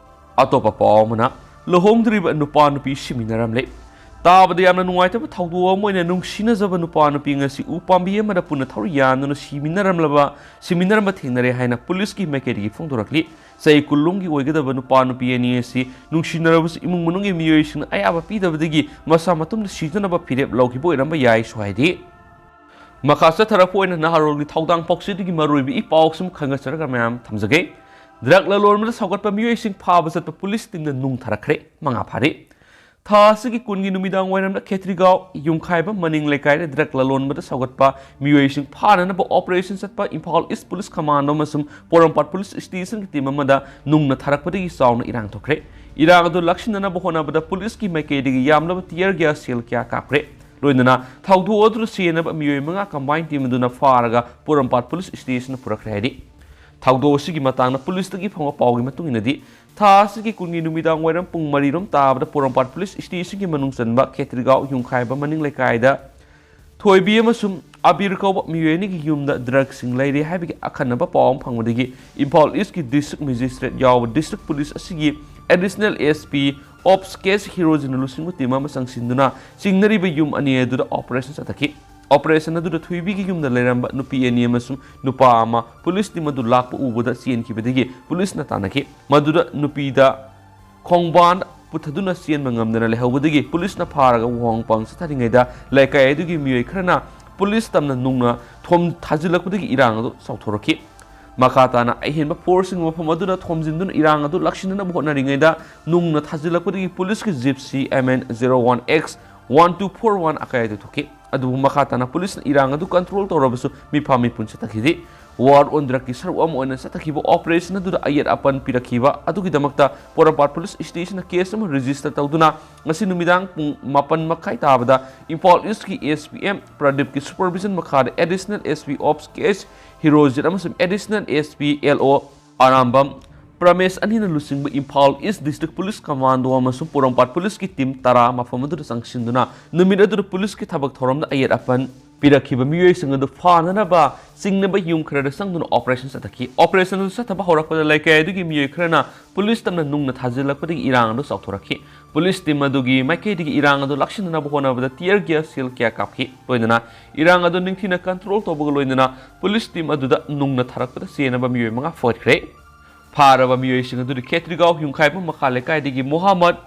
ꯑꯇꯣꯞꯄ ꯄꯥꯎ ꯑꯃꯅ, ꯂꯨꯍꯣꯡꯗ꯭ꯔꯤꯕ ꯅꯨꯄꯥ ꯅꯨꯄꯤ ꯁꯤꯃꯤꯟꯅꯔꯝꯂꯦ꯫ ꯇꯥꯕꯗ ꯌꯥꯝꯅ ꯅꯨꯡꯉꯥꯏꯇꯕ ꯊꯧꯗꯣꯛ ꯑꯃ ꯑꯣꯏꯅ ꯅꯨꯡꯁꯤꯅꯖꯕ ꯅꯨꯄꯥ ꯅꯨꯄꯤ ꯉꯁꯤ ꯎ ꯄꯥꯝꯕꯤ ꯑꯃꯗ ꯄꯨꯟꯅ ꯊꯧꯔꯤ ꯌꯥꯟꯗꯨꯅ ꯁꯤꯃꯤꯟꯅꯔꯝꯂꯕ, ꯁꯤꯃꯤꯟꯅꯔꯝꯕ ꯊꯦꯡꯅꯔꯦ ꯍꯥꯏꯅ ꯄꯨꯂꯤꯁꯀꯤ ꯃꯥꯏꯀꯩꯗꯒꯤ ꯐꯣꯡꯗꯣꯔꯛꯂꯤ꯫ ꯆꯍꯤ ꯀꯨꯟꯂꯣꯝꯒꯤ ꯑꯣꯏꯒꯗꯕ ꯅꯨꯄꯥ ꯅꯨꯄꯤ ꯑꯅꯤ ꯑꯁꯤ ꯅꯨꯡꯁꯤꯅꯔꯕꯁꯨ ꯏꯃꯨꯡ ꯃꯅꯨꯡꯒꯤ ꯃꯤꯑꯣꯏꯁꯤꯡꯅ ꯑꯌꯥꯕ ꯄꯤꯗꯕꯗꯒꯤ ꯃꯁꯥ ꯃꯇꯣꯝꯗ ꯁꯤꯖꯅꯕ ꯐꯤꯔꯦꯞ ꯂꯧꯈꯤꯕ ꯑꯣꯏꯔꯝꯕ ꯌꯥꯏꯁꯨ ꯍꯥꯏꯔꯤ꯫ ꯃꯈꯥ ꯆꯠꯊꯔꯛꯄ ꯑꯣꯏꯅ ꯅꯍꯥꯔꯣꯜꯒꯤ ꯊꯧꯗꯥꯡ ꯄꯥꯎꯆꯦꯗꯒꯤ ꯃꯔꯨꯑꯣꯏꯕ ꯏ ꯄꯥꯎꯁꯤꯡ ꯈꯪꯍꯟꯖꯔꯒ ꯃꯌꯥꯝ ꯊꯝꯖꯒꯦ꯫ Drug ꯂꯂꯣꯟꯕꯗ ꯁꯧꯒꯠꯄ ꯃꯤꯑꯣꯏꯁꯤꯡ ꯐꯥꯕ ꯆꯠꯄ ꯄꯨꯂꯤꯁ teamꯅ ꯅꯨꯡ ꯊꯥꯔꯛꯈ꯭ꯔꯦ꯫ ꯊꯥ ꯑꯁꯤꯒꯤ ꯀꯨꯟꯒꯤ ꯅꯨꯃꯤꯗꯥꯡ ꯋꯥꯏꯔꯝꯗ ꯈꯦꯇ꯭ꯔꯤꯒꯥꯎ ꯌꯨꯝꯈꯥꯏꯕ ꯃꯅꯤꯡ ꯂꯩꯀꯥꯏꯗ drug ꯂꯂꯣꯟꯕꯗ ꯁꯧꯒꯠꯄ ꯃꯤꯑꯣꯏꯁꯤꯡ ꯐꯥꯅꯅꯕ operation ꯆꯠꯄ ꯏꯝꯐꯥꯜ East Police Commando ꯑꯃꯁꯨꯡ ꯄꯣꯔꯣꯝꯄꯥꯠ Police Stationꯒꯤ team ꯑꯃꯗ ꯅꯨꯡꯅ ꯊꯥꯔꯛꯄꯗꯒꯤ ꯆꯥꯎꯅ ꯏꯔꯥꯡ ꯊꯣꯛꯈ꯭ꯔꯦ꯫ ꯏꯔꯥꯡ ꯑꯗꯨ ꯂꯥꯛꯁꯤꯟꯅꯅꯕ ꯍꯣꯠꯅꯕꯗ ꯄꯨꯂꯤꯁꯀꯤ ꯃꯥꯏꯀꯩꯗꯒꯤ ꯌꯥꯝꯂꯕ tear gas shell ꯀꯌꯥ ꯀꯥꯞꯈ꯭ꯔꯦ꯫ ꯂꯣꯏꯅꯅ ꯊꯧꯗꯣꯛ ꯑꯗꯨꯗ ꯆꯦꯟꯅꯕ ꯃꯤꯑꯣꯏ ꯃꯉꯥ combined team ꯑꯗꯨꯅ ꯐꯥꯔꯒ ꯄꯣꯔꯣꯝꯄꯥꯠ Police Stationꯗ ꯄꯨꯔꯛꯈ꯭ꯔꯦ ꯍꯥꯏꯔꯤ꯫ ꯊꯧꯗꯣꯛ ꯑꯁꯤꯒꯤ ꯃꯇꯥꯡꯗ ꯄꯨꯂꯤꯁꯇꯒꯤ ꯐꯪꯕ ꯄꯥꯎꯒꯤ ꯃꯇꯨꯡ ꯏꯟꯅꯗꯤ, ꯊꯥ ꯑꯁꯤꯒꯤ ꯀꯨꯟꯒꯤ ꯅꯨꯃꯤꯗꯥꯡ ꯋꯥꯏꯔꯝ ꯄꯨꯡ ꯃꯔꯤꯔꯣꯝ ꯇꯥꯕꯗ ꯄꯣꯔꯣꯝꯄꯥꯠ Police Stationꯒꯤ ꯃꯅꯨꯡ ꯆꯟꯕ ꯈꯦꯇ꯭ꯔꯤꯒꯥꯎ ꯌꯨꯝꯈꯥꯏꯕ ꯃꯅꯤꯡ ꯂꯩꯀꯥꯏꯗ ꯊꯣꯏꯕꯤ ꯑꯃꯁꯨꯡ ꯑꯕꯤꯔ ꯀꯧꯕ ꯃꯤꯑꯣꯏ ꯑꯅꯤꯒꯤ ꯌꯨꯝꯗ drugꯁꯤꯡ ꯂꯩꯔꯦ ꯍꯥꯏꯕꯒꯤ ꯑꯈꯟꯅꯕ ꯄꯥꯎ ꯑꯃ ꯐꯪꯕꯗꯒꯤ ꯏꯝꯐꯥꯜ Eastꯀꯤ district magistrate ꯌꯥꯎꯕ district police ꯑꯁꯤꯒꯤ additional SP Ops K ꯁꯤ ꯍꯤꯔꯣꯖꯤꯅ ꯂꯨꯆꯤꯡꯕ team ꯑꯃ ꯆꯪꯁꯤꯟꯗꯨꯅ ꯆꯤꯡꯅꯔꯤꯕ ꯌꯨꯝ ꯑꯅꯤ ꯑꯗꯨꯗ operation ꯆꯠꯊꯈꯤ꯫ ꯑꯣꯄꯔꯦꯁꯟ ꯑꯗꯨꯗ ꯊꯣꯏꯕꯤꯒꯤ ꯌꯨꯝꯗ ꯂꯩꯔꯝꯕ ꯅꯨꯄꯤ ꯑꯅꯤ ꯑꯃꯁꯨꯡ ꯅꯨꯄꯥ ꯑꯃ ꯄꯨꯂꯤꯁ ꯇꯤꯝ ꯑꯗꯨ ꯂꯥꯛꯄ ꯎꯕꯗ ꯆꯦꯟꯈꯤꯕꯗꯒꯤ ꯄꯨꯂꯤꯁꯅ ꯇꯥꯟꯅꯈꯤ꯫ ꯃꯗꯨꯗ ꯅꯨꯄꯤꯗ ꯈꯣꯡꯕꯥꯟ ꯄꯨꯊꯗꯨꯅ ꯆꯦꯟꯕ ꯉꯝꯗꯅ ꯂꯩꯍꯧꯕꯗꯒꯤ ꯄꯨꯂꯤꯁꯅ ꯐꯥꯔꯒ ꯋꯥꯍꯣꯡ ꯄꯥꯎ ꯆꯠꯊꯔꯤꯉꯩꯗ ꯂꯩꯀꯥꯏ ꯑꯗꯨꯒꯤ ꯃꯤꯑꯣꯏ ꯈꯔꯅ ꯄꯨꯂꯤꯁ ꯇꯝꯅ ꯅꯨꯡꯅ ꯊꯣꯝ ꯊꯥꯖꯤꯜꯂꯛꯄꯗꯒꯤ ꯏꯔꯥꯡ ꯑꯗꯨ ꯆꯥꯎꯊꯣꯔꯛꯈꯤ꯫ ꯃꯈꯥ ꯇꯥꯅ ꯑꯍꯦꯟꯕ ꯐꯣꯔꯁꯁꯤꯡ ꯃꯐꯝ ꯑꯗꯨꯗ ꯊꯣꯝꯖꯤꯟꯗꯨꯅ ꯏꯔꯥꯡ ꯑꯗꯨ ꯂꯥꯛꯁꯤꯟꯅꯅꯕ ꯍꯣꯠꯅꯔꯤꯉꯩꯗ ꯅꯨꯡꯅ ꯊꯥꯖꯤꯜꯂꯛꯄꯗꯒꯤ ꯄꯨꯂꯤꯁꯀꯤ gypsy M N zero one X one two four one ꯑꯀꯥꯏꯗ ꯊꯣꯛꯈꯤ꯫ ꯑꯗꯨꯕꯨ ꯃꯈꯥ ꯇꯥꯅ ꯄꯨꯂꯤꯁꯅ ꯏꯔꯥꯡ ꯑꯗꯨ ꯀꯟꯇ꯭ꯔꯣꯜ ꯇꯧꯔꯕꯁꯨ ꯃꯤꯐꯥ ꯃꯤꯄꯨꯟ ꯆꯠꯊꯈꯤꯗꯦ꯫ War on Drugꯀꯤ ꯁꯔꯨꯛ ꯑꯃ ꯑꯣꯏꯅ ꯆꯠꯊꯈꯤꯕ ꯑꯣꯄꯔꯦꯁꯟ ꯑꯗꯨꯗ ꯑꯌꯦꯠ ꯑꯄꯟ ꯄꯤꯔꯛꯈꯤꯕ ꯑꯗꯨꯒꯤꯗꯃꯛꯇ ꯄꯣꯔꯣꯝꯄꯥꯠ ꯄꯨꯂꯤꯁ ꯁ꯭ꯇꯦꯁꯟꯅ ꯀꯦꯁ ꯑꯃ ꯔꯦꯖꯤꯁꯇꯔ ꯇꯧꯗꯨꯅ ꯉꯁꯤ ꯅꯨꯃꯤꯗꯥꯡ ꯄꯨꯡ ꯃꯥꯄꯟ ꯃꯈꯥꯏ ꯇꯥꯕꯗ ꯏꯝꯐꯥꯜ ꯏꯁꯀꯤ S P M ꯄ꯭ꯔꯗꯤꯞꯀꯤ ꯁꯨꯄꯔꯚꯤꯖꯟ ꯃꯈꯥꯗ additional S P Ops K H ꯍꯤꯔꯣꯖꯤꯠ ꯑꯃꯁꯨꯡ additional S P L O Arambam ꯄ꯭ꯔꯃꯦꯁ ꯑꯅꯤꯅ ꯂꯨꯆꯤꯡꯕ ꯏꯝꯐꯥꯜ ꯏꯁ ꯗꯤꯁꯇ꯭ꯔꯤꯛ ꯄꯨꯂꯤꯁ ꯀꯃꯥꯟꯗꯣ ꯑꯃꯁꯨꯡ ꯄꯣꯔꯣꯝꯄꯥꯠ ꯄꯨꯂꯤꯁꯀꯤ ꯇꯤꯝ ꯇꯔꯥ ꯃꯐꯝ ꯑꯗꯨꯗ ꯆꯪꯁꯤꯟꯗꯨꯅ ꯅꯨꯃꯤꯠ ꯑꯗꯨꯗ ꯄꯨꯂꯤꯁꯀꯤ ꯊꯕꯛ ꯊꯧꯔꯝꯗ ꯑꯌꯦꯠ ꯑꯄꯟ ꯄꯤꯔꯛꯈꯤꯕ ꯃꯤꯑꯣꯏꯁꯤꯡ ꯑꯗꯨ ꯐꯥꯅꯅꯕ ꯆꯤꯡꯅꯕ ꯌꯨꯝ ꯈꯔꯗ ꯆꯪꯗꯨꯅ ꯑꯣꯄꯔꯦꯁꯟ ꯆꯠꯊꯈꯤ꯫ ꯑꯣꯄꯔꯦꯁꯟ ꯑꯗꯨ ꯆꯠꯊꯕ ꯍꯧꯔꯛꯄꯗ ꯂꯩꯀꯥꯏ ꯑꯗꯨꯒꯤ ꯃꯤꯑꯣꯏ ꯈꯔꯅ ꯄꯨꯂꯤꯁ ꯇꯝꯅ ꯅꯨꯡꯅ ꯊꯥꯖꯤꯜꯂꯛꯄꯗꯒꯤ ꯏꯔꯥꯡ ꯑꯗꯨ ꯆꯥꯎꯊꯣꯔꯛꯈꯤ꯫ ꯄꯨꯂꯤꯁ ꯇꯤꯝ ꯑꯗꯨꯒꯤ ꯃꯥꯏꯀꯩꯗꯒꯤ ꯏꯔꯥꯡ ꯑꯗꯨ ꯂꯥꯛꯁꯤꯟꯅꯅꯕ ꯍꯣꯠꯅꯕꯗ tear gas shell ꯀꯌꯥ ꯀꯥꯞꯈꯤ꯫ ꯂꯣꯏꯅꯅ ꯏꯔꯥꯡ ꯑꯗꯨ ꯅꯤꯡꯊꯤꯅ ꯀꯟꯇ꯭ꯔꯣꯜ ꯇꯧꯕꯒ ꯂꯣꯏꯅꯅ ꯄꯨꯂꯤꯁ ꯇꯤꯝ ꯑꯗꯨꯗ ꯅꯨꯡꯅ ꯊꯥꯔꯛꯄꯗ ꯆꯦꯟꯅꯕ ꯃꯤꯑꯣꯏ ꯃꯉꯥ ꯐꯥꯈ꯭ꯔꯦ꯫ ꯐꯥꯔꯕ ꯃꯤꯑꯣꯏꯁꯤꯡ ꯑꯗꯨꯗꯤ ꯈꯦꯇ꯭ꯔꯤꯒꯥꯎ ꯌꯨꯝꯈꯥꯏꯕꯝ ꯃꯈꯥ ꯂꯩꯀꯥꯏꯗꯒꯤ ꯃꯣꯍꯥꯃꯗ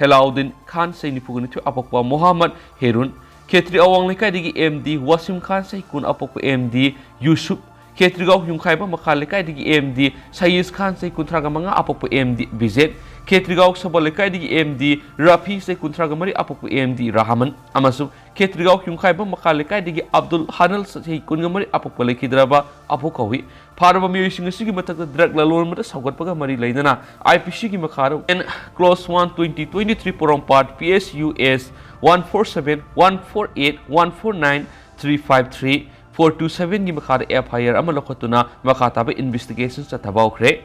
ꯍꯦꯂꯥꯎꯗꯤꯟ ꯈꯥꯟ, ꯆꯍꯤ ꯅꯤꯐꯨꯒ ꯅꯤꯊꯣꯏ, ꯑꯄꯣꯛꯄ ꯃꯣꯍꯥꯃꯗ ꯍꯦꯔꯨꯟ, ꯈꯦꯇ꯭ꯔꯤ ꯑꯋꯥꯡ ꯂꯩꯀꯥꯏꯗꯒꯤ M D ꯋꯥꯁꯤꯝ ꯈꯥꯟ, ꯆꯍꯤ ꯀꯨꯟ, ꯑꯄꯣꯛꯄ M D ꯌꯨꯁꯨꯞ, ꯈꯦꯇ꯭ꯔꯤꯒꯥꯎ ꯌꯨꯝꯈꯥꯏꯕꯝ ꯃꯈꯥ ꯂꯩꯀꯥꯏꯗꯒꯤ M D ꯁꯌꯤꯁ ꯈꯥꯟ, ꯆꯍꯤ ꯀꯨꯟꯊ꯭ꯔꯥꯒ ꯃꯉꯥ, ꯑꯄꯣꯛꯄ M D ꯕꯤꯖꯦꯟ, ꯈꯦꯇ꯭ꯔꯤꯒꯥꯎ ꯁꯕꯜ ꯂꯩꯀꯥꯏꯗꯒꯤ M D ꯔꯥꯐꯤ, ꯆꯍꯤ ꯀꯨꯟꯊ꯭ꯔꯥꯒ ꯃꯔꯤ, ꯑꯄꯣꯛꯄ M D ꯔꯥꯍꯃꯟ, ꯑꯃꯁꯨꯡ ꯈꯦꯇ꯭ꯔꯤꯒꯥꯎ ꯌꯨꯝꯈꯥꯏꯕꯝ ꯃꯈꯥ ꯂꯩꯀꯥꯏꯗꯒꯤ ꯑꯕꯗꯨꯜ ꯍꯥꯅꯜ, ꯆꯍꯤ ꯀꯨꯟꯒ ꯃꯔꯤ, ꯑꯄꯣꯛꯄ ꯂꯩꯈꯤꯗ꯭ꯔꯕ ꯑꯕꯨ ꯀꯧꯏ꯫ ꯐꯥꯔꯕ ꯃꯤꯑꯣꯏꯁꯤꯡ ꯑꯁꯤꯒꯤ ꯃꯊꯛꯇ ꯗ꯭ꯔꯒ ꯂꯂꯣꯟꯕꯗ ꯁꯧꯒꯠꯄꯒ ꯃꯔꯤ ꯂꯩꯅꯅ I P C ꯒꯤ ꯃꯈꯥꯗ N clause one twenty twenty three ꯄꯣꯔꯣꯝꯄꯥꯠ P S U S one four seven, one four eight, one four nine, three five three, four two seven ꯒꯤ ꯃꯈꯥꯗ F I R ꯑꯃ ꯂꯧꯈꯠꯇꯨꯅ ꯃꯈꯥ ꯇꯥꯕ investigation ꯆꯠꯊꯕ ꯍꯧꯈ꯭ꯔꯦ꯫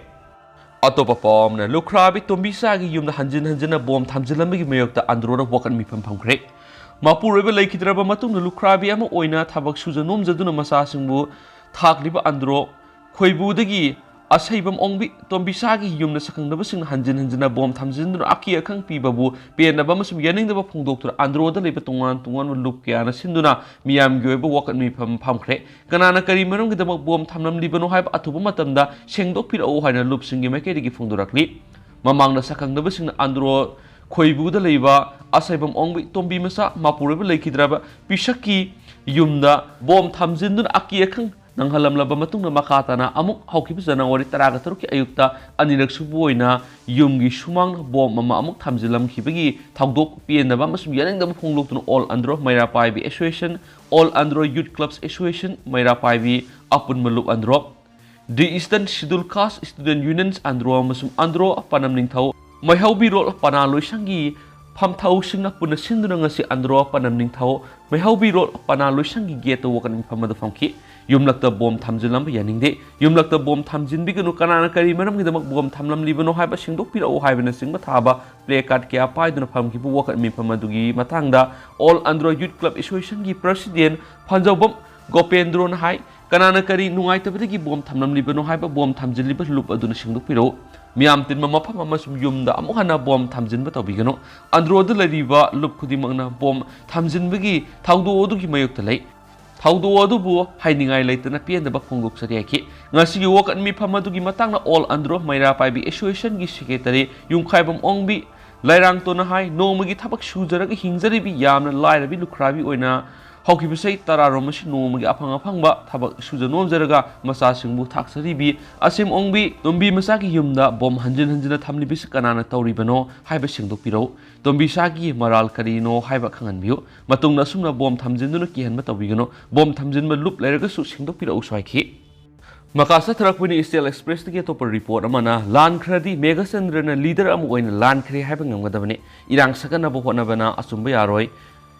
ꯑꯇꯣꯞꯄ ꯄꯥꯎ ꯑꯃꯅ, ꯂꯨꯈ꯭ꯔꯥꯕꯤ ꯇꯣꯝꯕꯤꯆꯥꯒꯤ ꯌꯨꯝꯗ ꯍꯟꯖꯤꯟ ꯍꯟꯖꯤꯟꯅ ꯕꯣꯝ ꯊꯝꯖꯤꯜꯂꯝꯕꯒꯤ ꯃꯥꯌꯣꯛꯇ ꯑꯟꯗ꯭ꯔꯣꯅ ꯋꯥꯀꯠ ꯃꯤꯐꯝ ꯐꯝꯈ꯭ꯔꯦ꯫ ꯃꯄꯨꯔꯣꯏꯕ ꯂꯩꯈꯤꯗ꯭ꯔꯕ ꯃꯇꯨꯡꯗ ꯂꯨꯈ꯭ꯔꯥꯕꯤ ꯑꯃ ꯑꯣꯏꯅ ꯊꯕꯛ ꯁꯨꯖ ꯅꯣꯝꯖꯗꯨꯅ ꯃꯆꯥꯁꯤꯡꯕꯨ ꯊꯥꯛꯂꯤꯕ ꯑꯟꯗ꯭ꯔꯣ ꯈꯣꯏꯕꯨꯗꯒꯤ ꯑꯁꯩꯕꯝ ꯑꯣꯡꯕꯤ ꯇꯣꯝꯕꯤꯁꯥꯒꯤ ꯌꯨꯝꯗ ꯁꯛꯈꯪꯅꯕꯁꯤꯡꯅ ꯍꯟꯖꯤꯟ ꯍꯟꯖꯤꯟꯅ ꯕꯣꯝ ꯊꯝꯖꯤꯟꯗꯨꯅ ꯑꯀꯤ ꯑꯈꯪ ꯄꯤꯕꯕꯨ ꯄꯦꯟꯗꯕ ꯑꯃꯁꯨꯡ ꯌꯥꯅꯤꯡꯗꯕ ꯐꯣꯡꯗꯣꯛꯇꯨꯅ ꯑꯟꯗ꯭ꯔꯣꯗ ꯂꯩꯕ ꯇꯣꯉꯥꯟ ꯇꯣꯉꯥꯟꯕ ꯂꯨꯞ ꯀꯌꯥꯅ ꯁꯤꯟꯗꯨꯅ ꯃꯤꯌꯥꯝꯒꯤ ꯑꯣꯏꯕ ꯋꯥꯀꯠ ꯃꯤꯐꯝ ꯐꯝꯈ꯭ꯔꯦ꯫ ꯀꯅꯥꯅ ꯀꯔꯤ ꯃꯔꯝꯒꯤꯗꯃꯛ ꯕꯣꯝ ꯊꯝꯂꯝꯂꯤꯕꯅꯣ ꯍꯥꯏꯕ ꯑꯊꯨꯕ ꯃꯇꯝꯗ ꯁꯦꯡꯗꯣꯛꯄꯤꯔꯛꯎ ꯍꯥꯏꯅ ꯂꯨꯞꯁꯤꯡꯒꯤ ꯃꯥꯏꯀꯩꯗꯒꯤ ꯐꯣꯡꯗꯣꯔꯛꯂꯤ꯫ ꯃꯃꯥꯡꯗ ꯁꯛꯈꯪꯅꯕꯁꯤꯡꯅ ꯑꯟꯗ꯭ꯔꯣ ꯈꯣꯏꯕꯨꯗ ꯂꯩꯕ ꯑꯁꯩꯕꯝ ꯑꯣꯡꯕꯤ ꯇꯣꯝꯕꯤ ꯃꯆꯥ ꯃꯄꯨꯔꯣꯏꯕ ꯂꯩꯈꯤꯗ꯭ꯔꯕ ꯄꯤꯁꯛꯀꯤ ꯌꯨꯝꯗ ꯕꯣꯝ ꯊꯝꯖꯤꯟꯗꯨꯅ ꯑꯀꯤ ꯑꯈꯪ ꯅꯪꯍꯜꯂꯝꯂꯕ ꯃꯇꯨꯡꯗ ꯃꯈꯥ ꯇꯥꯅ ꯑꯃꯨꯛ ꯍꯧꯈꯤꯕ ꯖꯅꯋꯥꯔꯤ ꯇꯔꯥꯒ ꯇꯔꯨꯛꯀꯤ ꯑꯌꯨꯛꯇ ꯑꯅꯤꯔꯛ ꯁꯨꯕ ꯑꯣꯏꯅ ꯌꯨꯝꯒꯤ ꯁꯨꯃꯥꯡꯗ ꯕꯣꯝ ꯑꯃ ꯑꯃꯨꯛ ꯊꯝꯖꯤꯜꯂꯝꯈꯤꯕꯒꯤ ꯊꯧꯗꯣꯛ ꯄꯦꯟꯗꯕ ꯑꯃꯁꯨꯡ ꯌꯥꯅꯤꯡꯗꯕ ꯐꯣꯡꯗꯣꯛꯇꯨꯅ all Andro Meira Paibi association, all Andro youth clubs association Meira Paibi, ꯑꯄꯨꯟꯕ ꯂꯨꯞ ꯑꯟꯗ꯭ꯔꯣ, ꯗꯤ ꯏꯁꯇꯔꯟ ꯁꯤꯗꯨꯜ ꯀꯥꯁ ꯏꯁꯇꯨꯗꯦꯟ ꯌꯨꯅꯤꯌꯟꯁ ꯑꯟꯗ꯭ꯔꯣ ꯑꯃꯁꯨꯡ ꯑꯟꯗ꯭ꯔꯣ ꯄꯅꯝ ꯅꯤꯡꯊꯧ ꯃꯩꯍꯧꯕꯤꯔꯣꯜ ꯄꯅꯥ ꯂꯣꯏꯁꯪꯒꯤ ꯐꯝꯊꯧꯁꯤꯡꯅ ꯄꯨꯟꯅ ꯁꯤꯟꯗꯨꯅ ꯉꯁꯤ ꯑꯟꯗ꯭ꯔꯣ ꯄꯅꯝ ꯅꯤꯡꯊꯧ ꯃꯩꯍꯧꯕꯤꯔꯣꯜ ꯄꯅꯥ ꯂꯣꯏꯁꯪꯒꯤ ꯒꯦꯠꯇ ꯋꯥꯀꯠ ꯃꯤꯐꯝ ꯑꯗꯨ ꯐꯝꯈꯤ꯫ ꯌꯨꯝꯂꯛꯇ ꯕꯣꯝ ꯊꯝꯖꯤꯜꯂꯝꯕ ꯌꯥꯅꯤꯡꯗꯦ, ꯌꯨꯝꯂꯛꯇ ꯕꯣꯝ ꯊꯝꯖꯤꯟꯕꯤꯒꯅꯨ, ꯀꯅꯥꯅ ꯀꯔꯤ ꯃꯔꯝꯒꯤꯗꯃꯛ ꯕꯣꯝ ꯊꯝꯂꯝꯂꯤꯕꯅꯣ ꯍꯥꯏꯕ ꯁꯦꯡꯗꯣꯛꯄꯤꯔꯛꯎ ꯍꯥꯏꯕꯅꯆꯤꯡꯕ ꯊꯥꯕ ꯄ꯭ꯂꯦ ꯀꯥꯔꯗ ꯀꯌꯥ ꯄꯥꯏꯗꯨꯅ ꯐꯝꯈꯤꯕ ꯋꯥꯀꯠ ꯃꯤꯐꯝ ꯑꯗꯨꯒꯤ ꯃꯇꯥꯡꯗ ꯑꯣꯜ ꯑꯟꯗ꯭ꯔꯣ ꯌꯨꯠ ꯀ꯭ꯂꯕ ꯑꯦꯁꯣꯁꯤꯌꯦꯁꯟꯒꯤ ꯄ꯭ꯔꯁꯤꯗꯦꯟ ꯐꯟꯖꯧꯕꯝ ꯒꯣꯄꯦꯟꯗ꯭ꯔꯣꯅ ꯍꯥꯏ, ꯀꯅꯥꯅ ꯀꯔꯤ ꯅꯨꯡꯉꯥꯏꯇꯕꯗꯒꯤ ꯕꯣꯝ ꯊꯝꯂꯝꯂꯤꯕꯅꯣ ꯍꯥꯏꯕ ꯕꯣꯝ ꯊꯝꯖꯤꯜꯂꯤꯕ ꯂꯨꯞ ꯑꯗꯨꯅ ꯁꯦꯡꯗꯣꯛꯄꯤꯔꯛꯎ꯫ ꯃꯤꯌꯥꯝ ꯇꯤꯟꯕ ꯃꯐꯝ ꯑꯃꯁꯨꯡ ꯌꯨꯝꯗ ꯑꯃꯨꯛ ꯍꯟꯅ ꯕꯣꯝ ꯊꯝꯖꯤꯟꯕ ꯇꯧꯕꯤꯒꯅꯨ꯫ ꯑꯟꯗ꯭ꯔꯣꯗ ꯂꯩꯔꯤꯕ ꯂꯨꯞ ꯈꯨꯗꯤꯡꯃꯛꯅ ꯕꯣꯝ ꯊꯝꯖꯤꯟꯕꯒꯤ ꯊꯧꯗꯣꯛ ꯑꯗꯨꯒꯤ ꯃꯥꯌꯣꯛꯇ ꯂꯩ꯫ ꯊꯧꯗꯣꯛ ꯑꯗꯨꯕꯨ ꯍꯥꯏꯅꯤꯡꯉꯥꯏ ꯂꯩꯇꯅ ꯄꯦꯟꯗꯕ ꯐꯣꯡꯗꯣꯛꯆꯔꯤ ꯍꯥꯏꯈꯤ꯫ ꯉꯁꯤꯒꯤ ꯋꯥꯀꯠ ꯃꯤꯐꯝ ꯑꯗꯨꯒꯤ ꯃꯇꯥꯡꯗ ꯑꯣꯜ ꯑꯟꯗ꯭ꯔꯣ ꯃꯩꯔꯥ ꯄꯥꯏꯕꯤ ꯑꯦꯁꯣꯁꯤꯌꯦꯁꯟꯒꯤ ꯁꯦꯀ꯭ꯔꯦꯇꯔꯤ ꯌꯨꯝꯈꯥꯏꯕꯝ ꯑꯣꯡꯕꯤ ꯂꯥꯏꯔꯥꯡꯇꯣꯅ ꯍꯥꯏ, ꯅꯣꯡꯃꯒꯤ ꯊꯕꯛ ꯁꯨꯖꯔꯒ ꯍꯤꯡꯖꯔꯤꯕꯤ ꯌꯥꯝꯅ ꯂꯥꯏꯔꯕꯤ ꯂꯨꯈ꯭ꯔꯥꯕꯤ ꯑꯣꯏꯅ ꯍꯧꯈꯤꯕ ꯆꯍꯤ ꯇꯔꯥꯔꯣꯝ ꯑꯁꯤ ꯅꯣꯡꯃꯒꯤ ꯑꯐꯪ ꯑꯐꯪꯕ ꯊꯕꯛ ꯁꯨꯖ ꯅꯣꯝꯖꯔꯒ ꯃꯆꯥꯁꯤꯡꯕꯨ ꯊꯥꯛꯆꯔꯤꯕꯤ ꯑꯁꯦꯝ ꯑꯣꯡꯕꯤ ꯇꯣꯝꯕꯤ ꯃꯆꯥꯒꯤ ꯌꯨꯝꯗ ꯕꯣꯝ ꯍꯟꯖꯤꯟ ꯍꯟꯖꯤꯟꯅ ꯊꯝꯂꯤꯕꯁꯤ ꯀꯅꯥꯅ ꯇꯧꯔꯤꯕꯅꯣ ꯍꯥꯏꯕ ꯁꯦꯡꯗꯣꯛꯄꯤꯔꯛꯎ꯫ ꯇꯣꯝꯕꯤ ꯁꯥꯒꯤ ꯃꯔꯥꯜ ꯀꯔꯤꯅꯣ ꯍꯥꯏꯕ ꯈꯪꯍꯟꯕꯤꯌꯨ꯫ ꯃꯇꯨꯡꯗ ꯑꯁꯨꯝꯅ ꯕꯣꯝ ꯊꯝꯖꯤꯟꯗꯨꯅ ꯀꯤꯍꯟꯕ ꯇꯧꯕꯤꯒꯅꯨ꯫ ꯕꯣꯝ ꯊꯝꯖꯤꯟꯕ ꯂꯨꯞ ꯂꯩꯔꯒꯁꯨ ꯁꯦꯡꯗꯣꯛꯄꯤꯔꯛꯎꯁꯨ ꯍꯥꯏꯈꯤ꯫ ꯃꯈꯥ ꯆꯠꯊꯔꯛꯄꯅꯤ ꯏꯁꯇꯦꯜ ꯑꯦꯛꯁꯄ꯭ꯔꯦꯁꯇꯒꯤ ꯑꯇꯣꯞꯄ ꯔꯤꯄꯣꯔꯠ ꯑꯃꯅ, ꯂꯥꯟꯈ꯭ꯔꯗꯤ ꯃꯦꯘꯆꯟꯗ꯭ꯔꯅ ꯂꯤꯗꯔ ꯑꯃ ꯑꯣꯏꯅ ꯂꯥꯟꯈ꯭ꯔꯦ ꯍꯥꯏꯕ ꯉꯝꯒꯗꯕꯅꯤ, ꯏꯔꯥꯡ ꯁꯥꯒꯠꯅꯕ ꯍꯣꯠꯅꯕꯅ ꯑꯆꯨꯝꯕ ꯌꯥꯔꯣꯏ꯫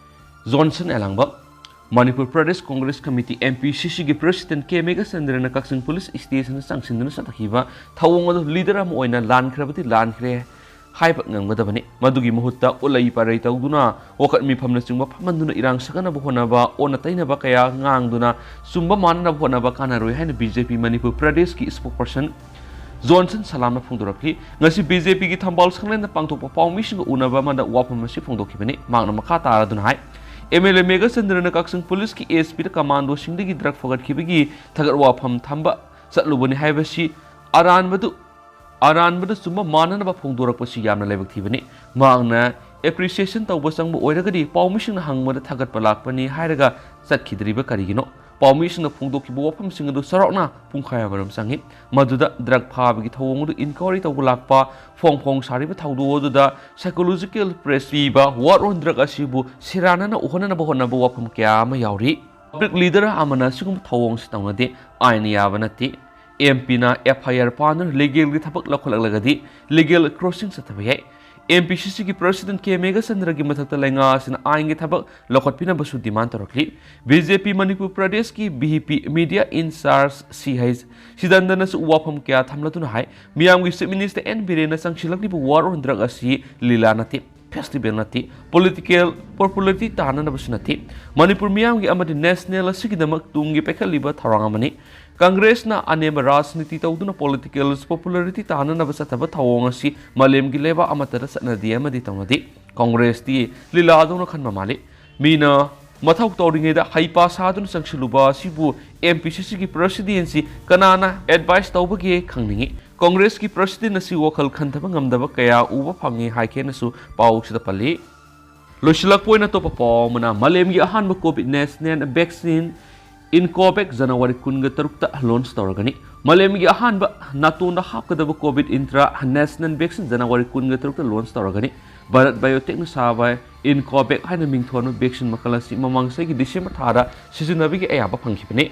ꯖꯣꯟꯁꯟ ꯑꯦꯂꯥꯡꯕꯝ꯫ Manipur Pradesh Congress committee, M P C ꯁꯤꯒꯤ ꯄ꯭ꯔꯁꯤꯗꯦꯟ ꯀꯦ ꯃꯦꯘꯆꯟꯗ꯭ꯔꯅ ꯀꯛꯆꯤꯡ ꯄꯨꯂꯤꯁ ꯁ꯭ꯇꯦꯁꯟꯗ ꯆꯪꯁꯤꯟꯗꯨꯅ ꯆꯠꯊꯈꯤꯕ ꯊꯧꯑꯣꯡ ꯑꯗꯨ ꯂꯤꯗꯔ ꯑꯃ ꯑꯣꯏꯅ ꯂꯥꯟꯈ꯭ꯔꯕꯗꯤ ꯂꯥꯟꯈ꯭ꯔꯦ ꯍꯥꯏꯕ ꯉꯝꯒꯗꯕꯅꯤ꯫ ꯃꯗꯨꯒꯤ ꯃꯍꯨꯠꯇ ꯎꯠꯂꯩ ꯄꯥꯔꯩ ꯇꯧꯗꯨꯅ, ꯋꯥꯀꯠ ꯃꯤꯐꯝꯅꯆꯤꯡꯕ ꯐꯝꯍꯟꯗꯨꯅ ꯏꯔꯥꯡ ꯁꯥꯒꯠꯅꯕ ꯍꯣꯠꯅꯕ, ꯑꯣꯟꯅ ꯇꯩꯅꯕ ꯀꯌꯥ ꯉꯥꯡꯗꯨꯅ ꯆꯨꯝꯕ ꯃꯥꯟꯅꯅꯕ ꯍꯣꯠꯅꯕ ꯀꯥꯟꯅꯔꯣꯏ ꯍꯥꯏꯅ ꯕꯤ ꯖꯦ ꯄꯤ ꯃꯅꯤꯄꯨꯔ ꯄ꯭ꯔꯗꯦꯁꯀꯤ spokesperson ꯖꯣꯟꯁꯟ ꯁꯂꯥꯝꯅ ꯐꯣꯡꯗꯣꯔꯛꯂꯤ꯫ ꯉꯁꯤ ꯕꯤ ꯖꯦ ꯄꯤꯒꯤ ꯊꯝꯕꯥꯜ ꯁꯪꯂꯦꯟꯗ ꯄꯥꯡꯊꯣꯛꯄ ꯄꯥꯎꯃꯤꯁꯤꯡꯒ ꯎꯅꯕ ꯑꯃꯗ ꯋꯥꯐꯝ ꯑꯁꯤ ꯐꯣꯡꯗꯣꯛꯈꯤꯕꯅꯤ꯫ ꯃꯍꯥꯛꯅ ꯃꯈꯥ ꯇꯥꯔꯗꯨꯅ ꯍꯥꯏ, ꯑꯦꯝ ꯑꯦꯜ ꯑꯦ ꯃꯦꯘꯆꯟꯗ꯭ꯔꯅ ꯀꯛꯆꯤꯡ ꯄꯨꯂꯤꯁꯀꯤ ꯑꯦꯁ ꯄꯤꯗ ꯀꯃꯥꯟꯗꯣꯁꯤꯡꯗꯒꯤ ꯗ꯭ꯔꯒ ꯐꯒꯠꯈꯤꯕꯒꯤ ꯊꯥꯒꯠ ꯋꯥꯐꯝ ꯊꯝꯕ ꯆꯠꯂꯨꯕꯅꯤ ꯍꯥꯏꯕꯁꯤ ꯑꯔꯥꯟꯕꯗꯨ ꯑꯔꯥꯟꯕꯗ ꯆꯨꯝꯕ ꯃꯥꯟꯅꯅꯕ ꯐꯣꯡꯗꯣꯔꯛꯄꯁꯤ ꯌꯥꯝꯅ ꯂꯥꯏꯕꯛ ꯊꯤꯕꯅꯤ꯫ ꯃꯍꯥꯛꯅ ꯑꯦꯄ꯭ꯔꯤꯁꯤꯌꯦꯁꯟ ꯇꯧꯕ ꯆꯪꯕ ꯑꯣꯏꯔꯒꯗꯤ ꯄꯥꯎꯃꯤꯁꯤꯡꯅ ꯍꯪꯕꯗ ꯊꯥꯒꯠꯄ ꯂꯥꯛꯄꯅꯤ ꯍꯥꯏꯔꯒ ꯆꯠꯈꯤꯗ꯭ꯔꯤꯕ ꯀꯔꯤꯒꯤꯅꯣ? ꯄꯥꯎꯃꯤꯁꯤꯡꯅ ꯐꯣꯡꯗꯣꯛꯈꯤꯕ ꯋꯥꯐꯝꯁꯤꯡ ꯑꯗꯨ ꯆꯥꯎꯔꯥꯛꯅ ꯄꯨꯡꯈꯥꯏ ꯑꯃꯔꯣꯝ ꯆꯪꯏ꯫ ꯃꯗꯨꯗ ꯗ꯭ꯔꯒ ꯐꯥꯕꯒꯤ ꯊꯧꯑꯣꯡ ꯑꯗꯨ ꯏꯟꯀ꯭ꯋꯥꯏꯔꯤ ꯇꯧꯕ ꯂꯥꯛꯄ, ꯐꯣꯡ ꯐꯣꯡ ꯁꯥꯔꯤꯕ ꯊꯧꯗꯣꯛ ꯑꯗꯨꯗ psychological pressure ꯄꯤꯕ, war on drug ꯑꯁꯤꯕꯨ ꯁꯤꯔꯥꯟꯅꯅ ꯎꯍꯟꯅꯅꯕ ꯍꯣꯠꯅꯕ ꯋꯥꯐꯝ ꯀꯌꯥ ꯑꯃ ꯌꯥꯎꯔꯤ꯫ ꯄꯕ꯭ꯂꯤꯛ ꯂꯤꯗꯔ ꯑꯃꯅ ꯁꯤꯒꯨꯝꯕ ꯊꯧꯑꯣꯡꯁꯤ ꯇꯧꯅꯗꯦ, ꯑꯥꯏꯟꯅ ꯌꯥꯕ ꯅꯠꯇꯦ꯫ ꯑꯦꯝ ꯄꯤꯅ ꯑꯦꯐ ꯑꯥꯏ ꯑꯥꯔ ꯄꯥꯟꯗꯨꯅ ꯂꯤꯒꯦꯜꯒꯤ ꯊꯕꯛ ꯂꯧꯈꯠꯂꯛꯂꯒꯗꯤ ꯂꯤꯒꯦꯜ ꯀ꯭ꯔꯣꯁꯤꯡ ꯆꯠꯊꯕ ꯌꯥꯏ꯫ ꯑꯦꯝ ꯄꯤ ꯁꯤ ꯁꯤꯒꯤ ꯄ꯭ꯔꯁꯤꯗꯦꯟ ꯀꯦ ꯃꯦꯘꯆꯟꯗ꯭ꯔꯒꯤ ꯃꯊꯛꯇ ꯂꯩꯉꯥꯛ ꯑꯁꯤꯅ ꯑꯥꯏꯟꯒꯤ ꯊꯕꯛ ꯂꯧꯈꯠꯄꯤꯅꯕꯁꯨ ꯗꯤꯃꯥꯟ ꯇꯧꯔꯛꯂꯤ꯫ ꯕꯤ ꯖꯦ ꯄꯤ ꯃꯅꯤꯄꯨꯔ ꯄ꯭ꯔꯗꯦꯁꯀꯤ V P media incharge C H ꯁꯤꯗꯟꯗꯅꯁꯨ ꯋꯥꯐꯝ ꯀꯌꯥ ꯊꯝꯂꯗꯨꯅ ꯍꯥꯏ, ꯃꯤꯌꯥꯝꯒꯤ ꯆꯤꯐ ꯃꯤꯅꯤꯁꯇꯔ ꯑꯦꯟ ꯕꯤꯔꯦꯟꯅ ꯆꯪꯁꯤꯜꯂꯛꯂꯤꯕ war on drug ꯑꯁꯤ ꯂꯤꯂꯥ ꯅꯠꯇꯦ, ꯐꯦꯁꯇꯤꯚꯦꯜ ꯅꯠꯇꯦ, ꯄꯣꯂꯤꯇꯤꯀꯦꯜ ꯄꯣꯄꯨꯂꯔꯤꯇꯤ ꯇꯥꯟꯅꯅꯕꯁꯨ ꯅꯠꯇꯦ꯫ ꯃꯅꯤꯄꯨꯔ ꯃꯤꯌꯥꯝꯒꯤ ꯑꯃꯗꯤ ꯅꯦꯁꯅꯦꯜ ꯑꯁꯤꯒꯤꯗꯃꯛ ꯇꯨꯡꯒꯤ ꯄꯥꯏꯈꯠꯂꯤꯕ ꯊꯧꯔꯥꯡ ꯑꯃꯅꯤ꯫ ꯀꯪꯒ꯭ꯔꯦꯁꯅ ꯑꯅꯦꯝꯕ ꯔꯥꯖꯅꯤꯇꯤ ꯇꯧꯗꯨꯅ ꯄꯣꯂꯤꯇꯤꯀꯦꯜ ꯄꯣꯄꯨꯂꯔꯤꯇꯤ ꯇꯥꯟꯅꯅꯕ ꯆꯠꯊꯕ ꯊꯧꯑꯣꯡ ꯑꯁꯤ ꯃꯥꯂꯦꯝꯒꯤ ꯂꯩꯕꯥꯛ ꯑꯃꯠꯇꯗ ꯆꯠꯅꯗꯦ ꯑꯃꯗꯤ ꯇꯧꯅꯗꯦ꯫ ꯀꯪꯒ꯭ꯔꯦꯁꯇꯤ ꯂꯤꯂꯥꯗꯧꯅ ꯈꯟꯕ ꯃꯥꯜꯂꯤ꯫ ꯃꯤꯅ ꯃꯊꯧ ꯇꯧꯔꯤꯉꯩꯗ ꯍꯩꯄꯥ ꯁꯥꯗꯨꯅ ꯆꯪꯁꯤꯜꯂꯨꯕ ꯑꯁꯤꯕꯨ ꯑꯦꯝ ꯄꯤ ꯁꯤ ꯁꯤꯒꯤ ꯄ꯭ꯔꯁꯤꯗꯦꯟꯁꯤ ꯀꯅꯥꯅ ꯑꯦꯗꯚꯥꯏꯁ ꯇꯧꯕꯒꯦ ꯈꯪꯅꯤꯡꯏ꯫ ꯀꯪꯒ꯭ꯔꯦꯁꯀꯤ ꯄ꯭ꯔꯁꯤꯗꯦꯟ ꯑꯁꯤ ꯋꯥꯈꯜ ꯈꯟꯊꯕ ꯉꯝꯗꯕ ꯀꯌꯥ ꯎꯕ ꯐꯪꯉꯤ ꯍꯥꯏꯈꯦꯅꯁꯨ ꯄꯥꯎꯁꯤꯗ ꯄꯜꯂꯤ꯫ ꯂꯣꯏꯁꯤꯜꯂꯛꯄ ꯑꯣꯏꯅ ꯑꯇꯣꯞꯄ ꯄꯥꯎ ꯑꯃꯅ, ꯃꯥꯂꯦꯝꯒꯤ ꯑꯍꯥꯟꯕ ꯀꯣꯚꯤꯗ ꯅꯦꯁꯅꯦꯜ ꯚꯦꯛꯁꯤꯟ ꯏꯟꯀꯣꯚꯦꯛ ꯖꯅꯋꯥꯔꯤ ꯀꯨꯟꯒ ꯇꯔꯨꯛꯇ ꯂꯣꯟꯆ ꯇꯧꯔꯒꯅꯤ꯫ ꯃꯥꯂꯦꯝꯒꯤ ꯑꯍꯥꯟꯕ ꯅꯥꯇꯣꯟꯗ ꯍꯥꯞꯀꯗꯕ ꯀꯣꯚꯤꯗ ꯏꯟꯇ꯭ꯔꯥ ꯅꯦꯁꯅꯦꯜ ꯚꯦꯛꯁꯤꯟ ꯖꯅꯋꯥꯔꯤ ꯀꯨꯟꯒ ꯇꯔꯨꯛꯇ ꯂꯣꯟꯆ ꯇꯧꯔꯒꯅꯤ꯫ ꯚꯥꯔꯠ ꯕꯥꯏꯑꯣꯇꯦꯛꯅ ꯁꯥꯕ ꯏꯟꯀꯣꯚꯦꯛ ꯍꯥꯏꯅ ꯃꯤꯡꯊꯣꯟꯕ ꯚꯦꯛꯁꯤꯟ ꯃꯈꯜ ꯑꯁꯤ ꯃꯃꯥꯡ ꯆꯍꯤꯒꯤ ꯗꯤꯁꯦꯝꯕꯔ ꯊꯥꯗ ꯁꯤꯖꯤꯟꯅꯕꯒꯤ ꯑꯌꯥꯕ ꯐꯪꯈꯤꯕꯅꯤ꯫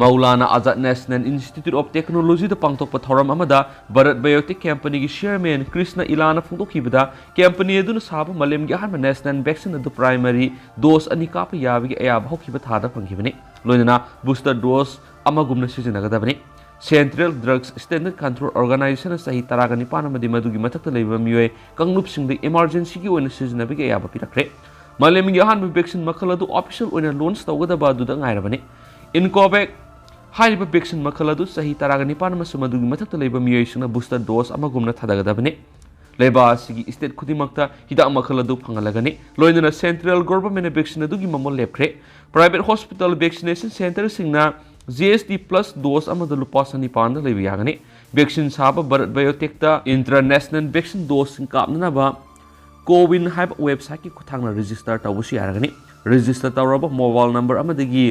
Maulana Azad national institute of ꯇꯦꯛꯅꯣꯂꯣꯖꯤꯗ ꯄꯥꯡꯊꯣꯛꯄ ꯊꯧꯔꯝ ꯑꯃꯗ ꯚꯥꯔꯠ ꯕꯥꯏꯑꯣꯇꯦꯛ ꯀꯝꯄꯅꯤꯒꯤ ꯆꯤꯌꯔꯃꯦꯟ ꯀ꯭ꯔꯤꯁꯅ ꯏꯂꯥꯅ ꯐꯣꯡꯗꯣꯛꯈꯤꯕꯗ, ꯀꯝꯄꯅꯤ ꯑꯗꯨꯅ ꯁꯥꯕ ꯃꯥꯂꯦꯝꯒꯤ ꯑꯍꯥꯟꯕ ꯅꯦꯁꯅꯦꯜ ꯚꯦꯛꯁꯤꯟ ꯑꯗꯨ ꯄ꯭ꯔꯥꯏꯃꯔꯤ ꯗꯣꯁ ꯑꯅꯤ ꯀꯥꯞꯄ ꯌꯥꯕꯒꯤ ꯑꯌꯥꯕ ꯍꯧꯈꯤꯕ ꯊꯥꯗ ꯐꯪꯈꯤꯕꯅꯤ꯫ ꯂꯣꯏꯅꯅ ꯕꯨꯁꯇꯔ ꯗꯣꯁ ꯑꯃꯒꯨꯝꯅ ꯁꯤꯖꯤꯟꯅꯒꯗꯕꯅꯤ꯫ Central Drugs Standard Control Organization ꯆꯍꯤ ꯇꯔꯥꯒ ꯅꯤꯄꯥꯟ ꯑꯃꯗꯤ ꯃꯗꯨꯒꯤ ꯃꯊꯛꯇ ꯂꯩꯕ ꯃꯤꯑꯣꯏ ꯀꯥꯡꯂꯨꯞꯁꯤꯡꯗ emergency ꯒꯤ ꯑꯣꯏꯅ ꯁꯤꯖꯤꯟꯅꯕꯒꯤ ꯑꯌꯥꯕ ꯄꯤꯔꯛꯈ꯭ꯔꯦ꯫ ꯃꯥꯂꯦꯝꯒꯤ ꯑꯍꯥꯟꯕ vaccine ꯃꯈꯜ ꯑꯗꯨ official ꯑꯣꯏꯅ launch ꯇꯧꯒꯗꯕ ꯑꯗꯨꯗ ꯉꯥꯏꯔꯕꯅꯤ꯫ InCoVAX ꯍꯥꯏꯔꯤꯕ vaccine ꯃꯈꯜ ꯑꯗꯨ ꯆꯍꯤ ꯇꯔꯥꯒ ꯅꯤꯄꯥꯟ ꯑꯃꯁꯨꯡ ꯃꯗꯨꯒꯤ ꯃꯊꯛꯇ ꯂꯩꯕ ꯃꯤꯑꯣꯏꯁꯤꯡꯅ booster dose ꯑꯃꯒꯨꯝꯅ ꯊꯥꯗꯒꯗꯕꯅꯤ꯫ ꯂꯩꯕꯥꯛ ꯑꯁꯤꯒꯤ state ꯈꯨꯗꯤꯡꯃꯛꯇ ꯍꯤꯗꯥꯛ ꯃꯈꯜ ꯑꯗꯨ ꯐꯪꯍꯜꯂꯒꯅꯤ꯫ ꯂꯣꯏꯅꯅ central government ꯅ vaccine ꯑꯗꯨꯒꯤ ꯃꯃꯜ ꯂꯦꯞꯈ꯭ꯔꯦ꯫ Private hospital vaccination centre ꯁꯤꯡꯅ G S T plus dose ꯑꯃꯗ ꯂꯨꯄꯥ ꯆꯅꯤꯄꯥꯟꯗ ꯂꯩꯕ ꯌꯥꯒꯅꯤ꯫ Vaccine ꯁꯥꯕ Bharat Biotech ꯇ international vaccine dose ꯁꯤꯡ ꯀꯥꯞꯅꯅꯕ CoWIN ꯍꯥꯏꯕ website ꯀꯤ ꯈꯨꯠꯊꯥꯡꯅ register ꯇꯧꯕꯁꯨ ꯌꯥꯔꯒꯅꯤ꯫ Register ꯇꯧꯔꯕ mobile number ꯑꯃꯗꯒꯤ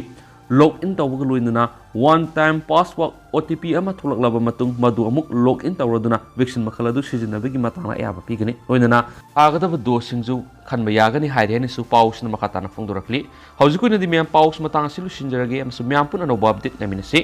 log in ꯇꯧꯕꯒ ꯂꯣꯏꯅꯅ one time password, O T P ꯑꯃ ꯊꯣꯛꯂꯛꯂꯕ ꯃꯇꯨꯡ, ꯃꯗꯨ ꯑꯃꯨꯛ log in ꯇꯧꯔꯗꯨꯅ vaccine ꯃꯈꯜ ꯑꯗꯨ ꯁꯤꯖꯤꯟꯅꯕꯒꯤ ꯃꯇꯥꯡꯗ ꯑꯌꯥꯕ ꯄꯤꯒꯅꯤ꯫ ꯂꯣꯏꯅꯅ ꯊꯥꯒꯗꯕ dose ꯁꯤꯡꯁꯨ ꯈꯟꯕ ꯌꯥꯒꯅꯤ ꯍꯥꯏꯔꯦ ꯍꯥꯏꯅꯁꯨ ꯄꯥꯎꯁꯤꯅ ꯃꯈꯥ ꯇꯥꯅ ꯐꯣꯡꯗꯣꯔꯛꯂꯤ꯫ ꯍꯧꯖꯤꯛ ꯑꯣꯏꯅꯗꯤ ꯃꯌꯥꯝ ꯄꯥꯎꯁꯤ ꯃꯇꯥꯡ ꯑꯁꯤ ꯂꯣꯏꯁꯤꯟꯖꯔꯒꯦ ꯑꯃꯁꯨꯡ ꯃꯌꯥꯝ ꯄꯨꯟꯅ ꯑꯅꯧꯕ update ꯉꯥꯏꯃꯤꯟꯅꯁꯤ꯫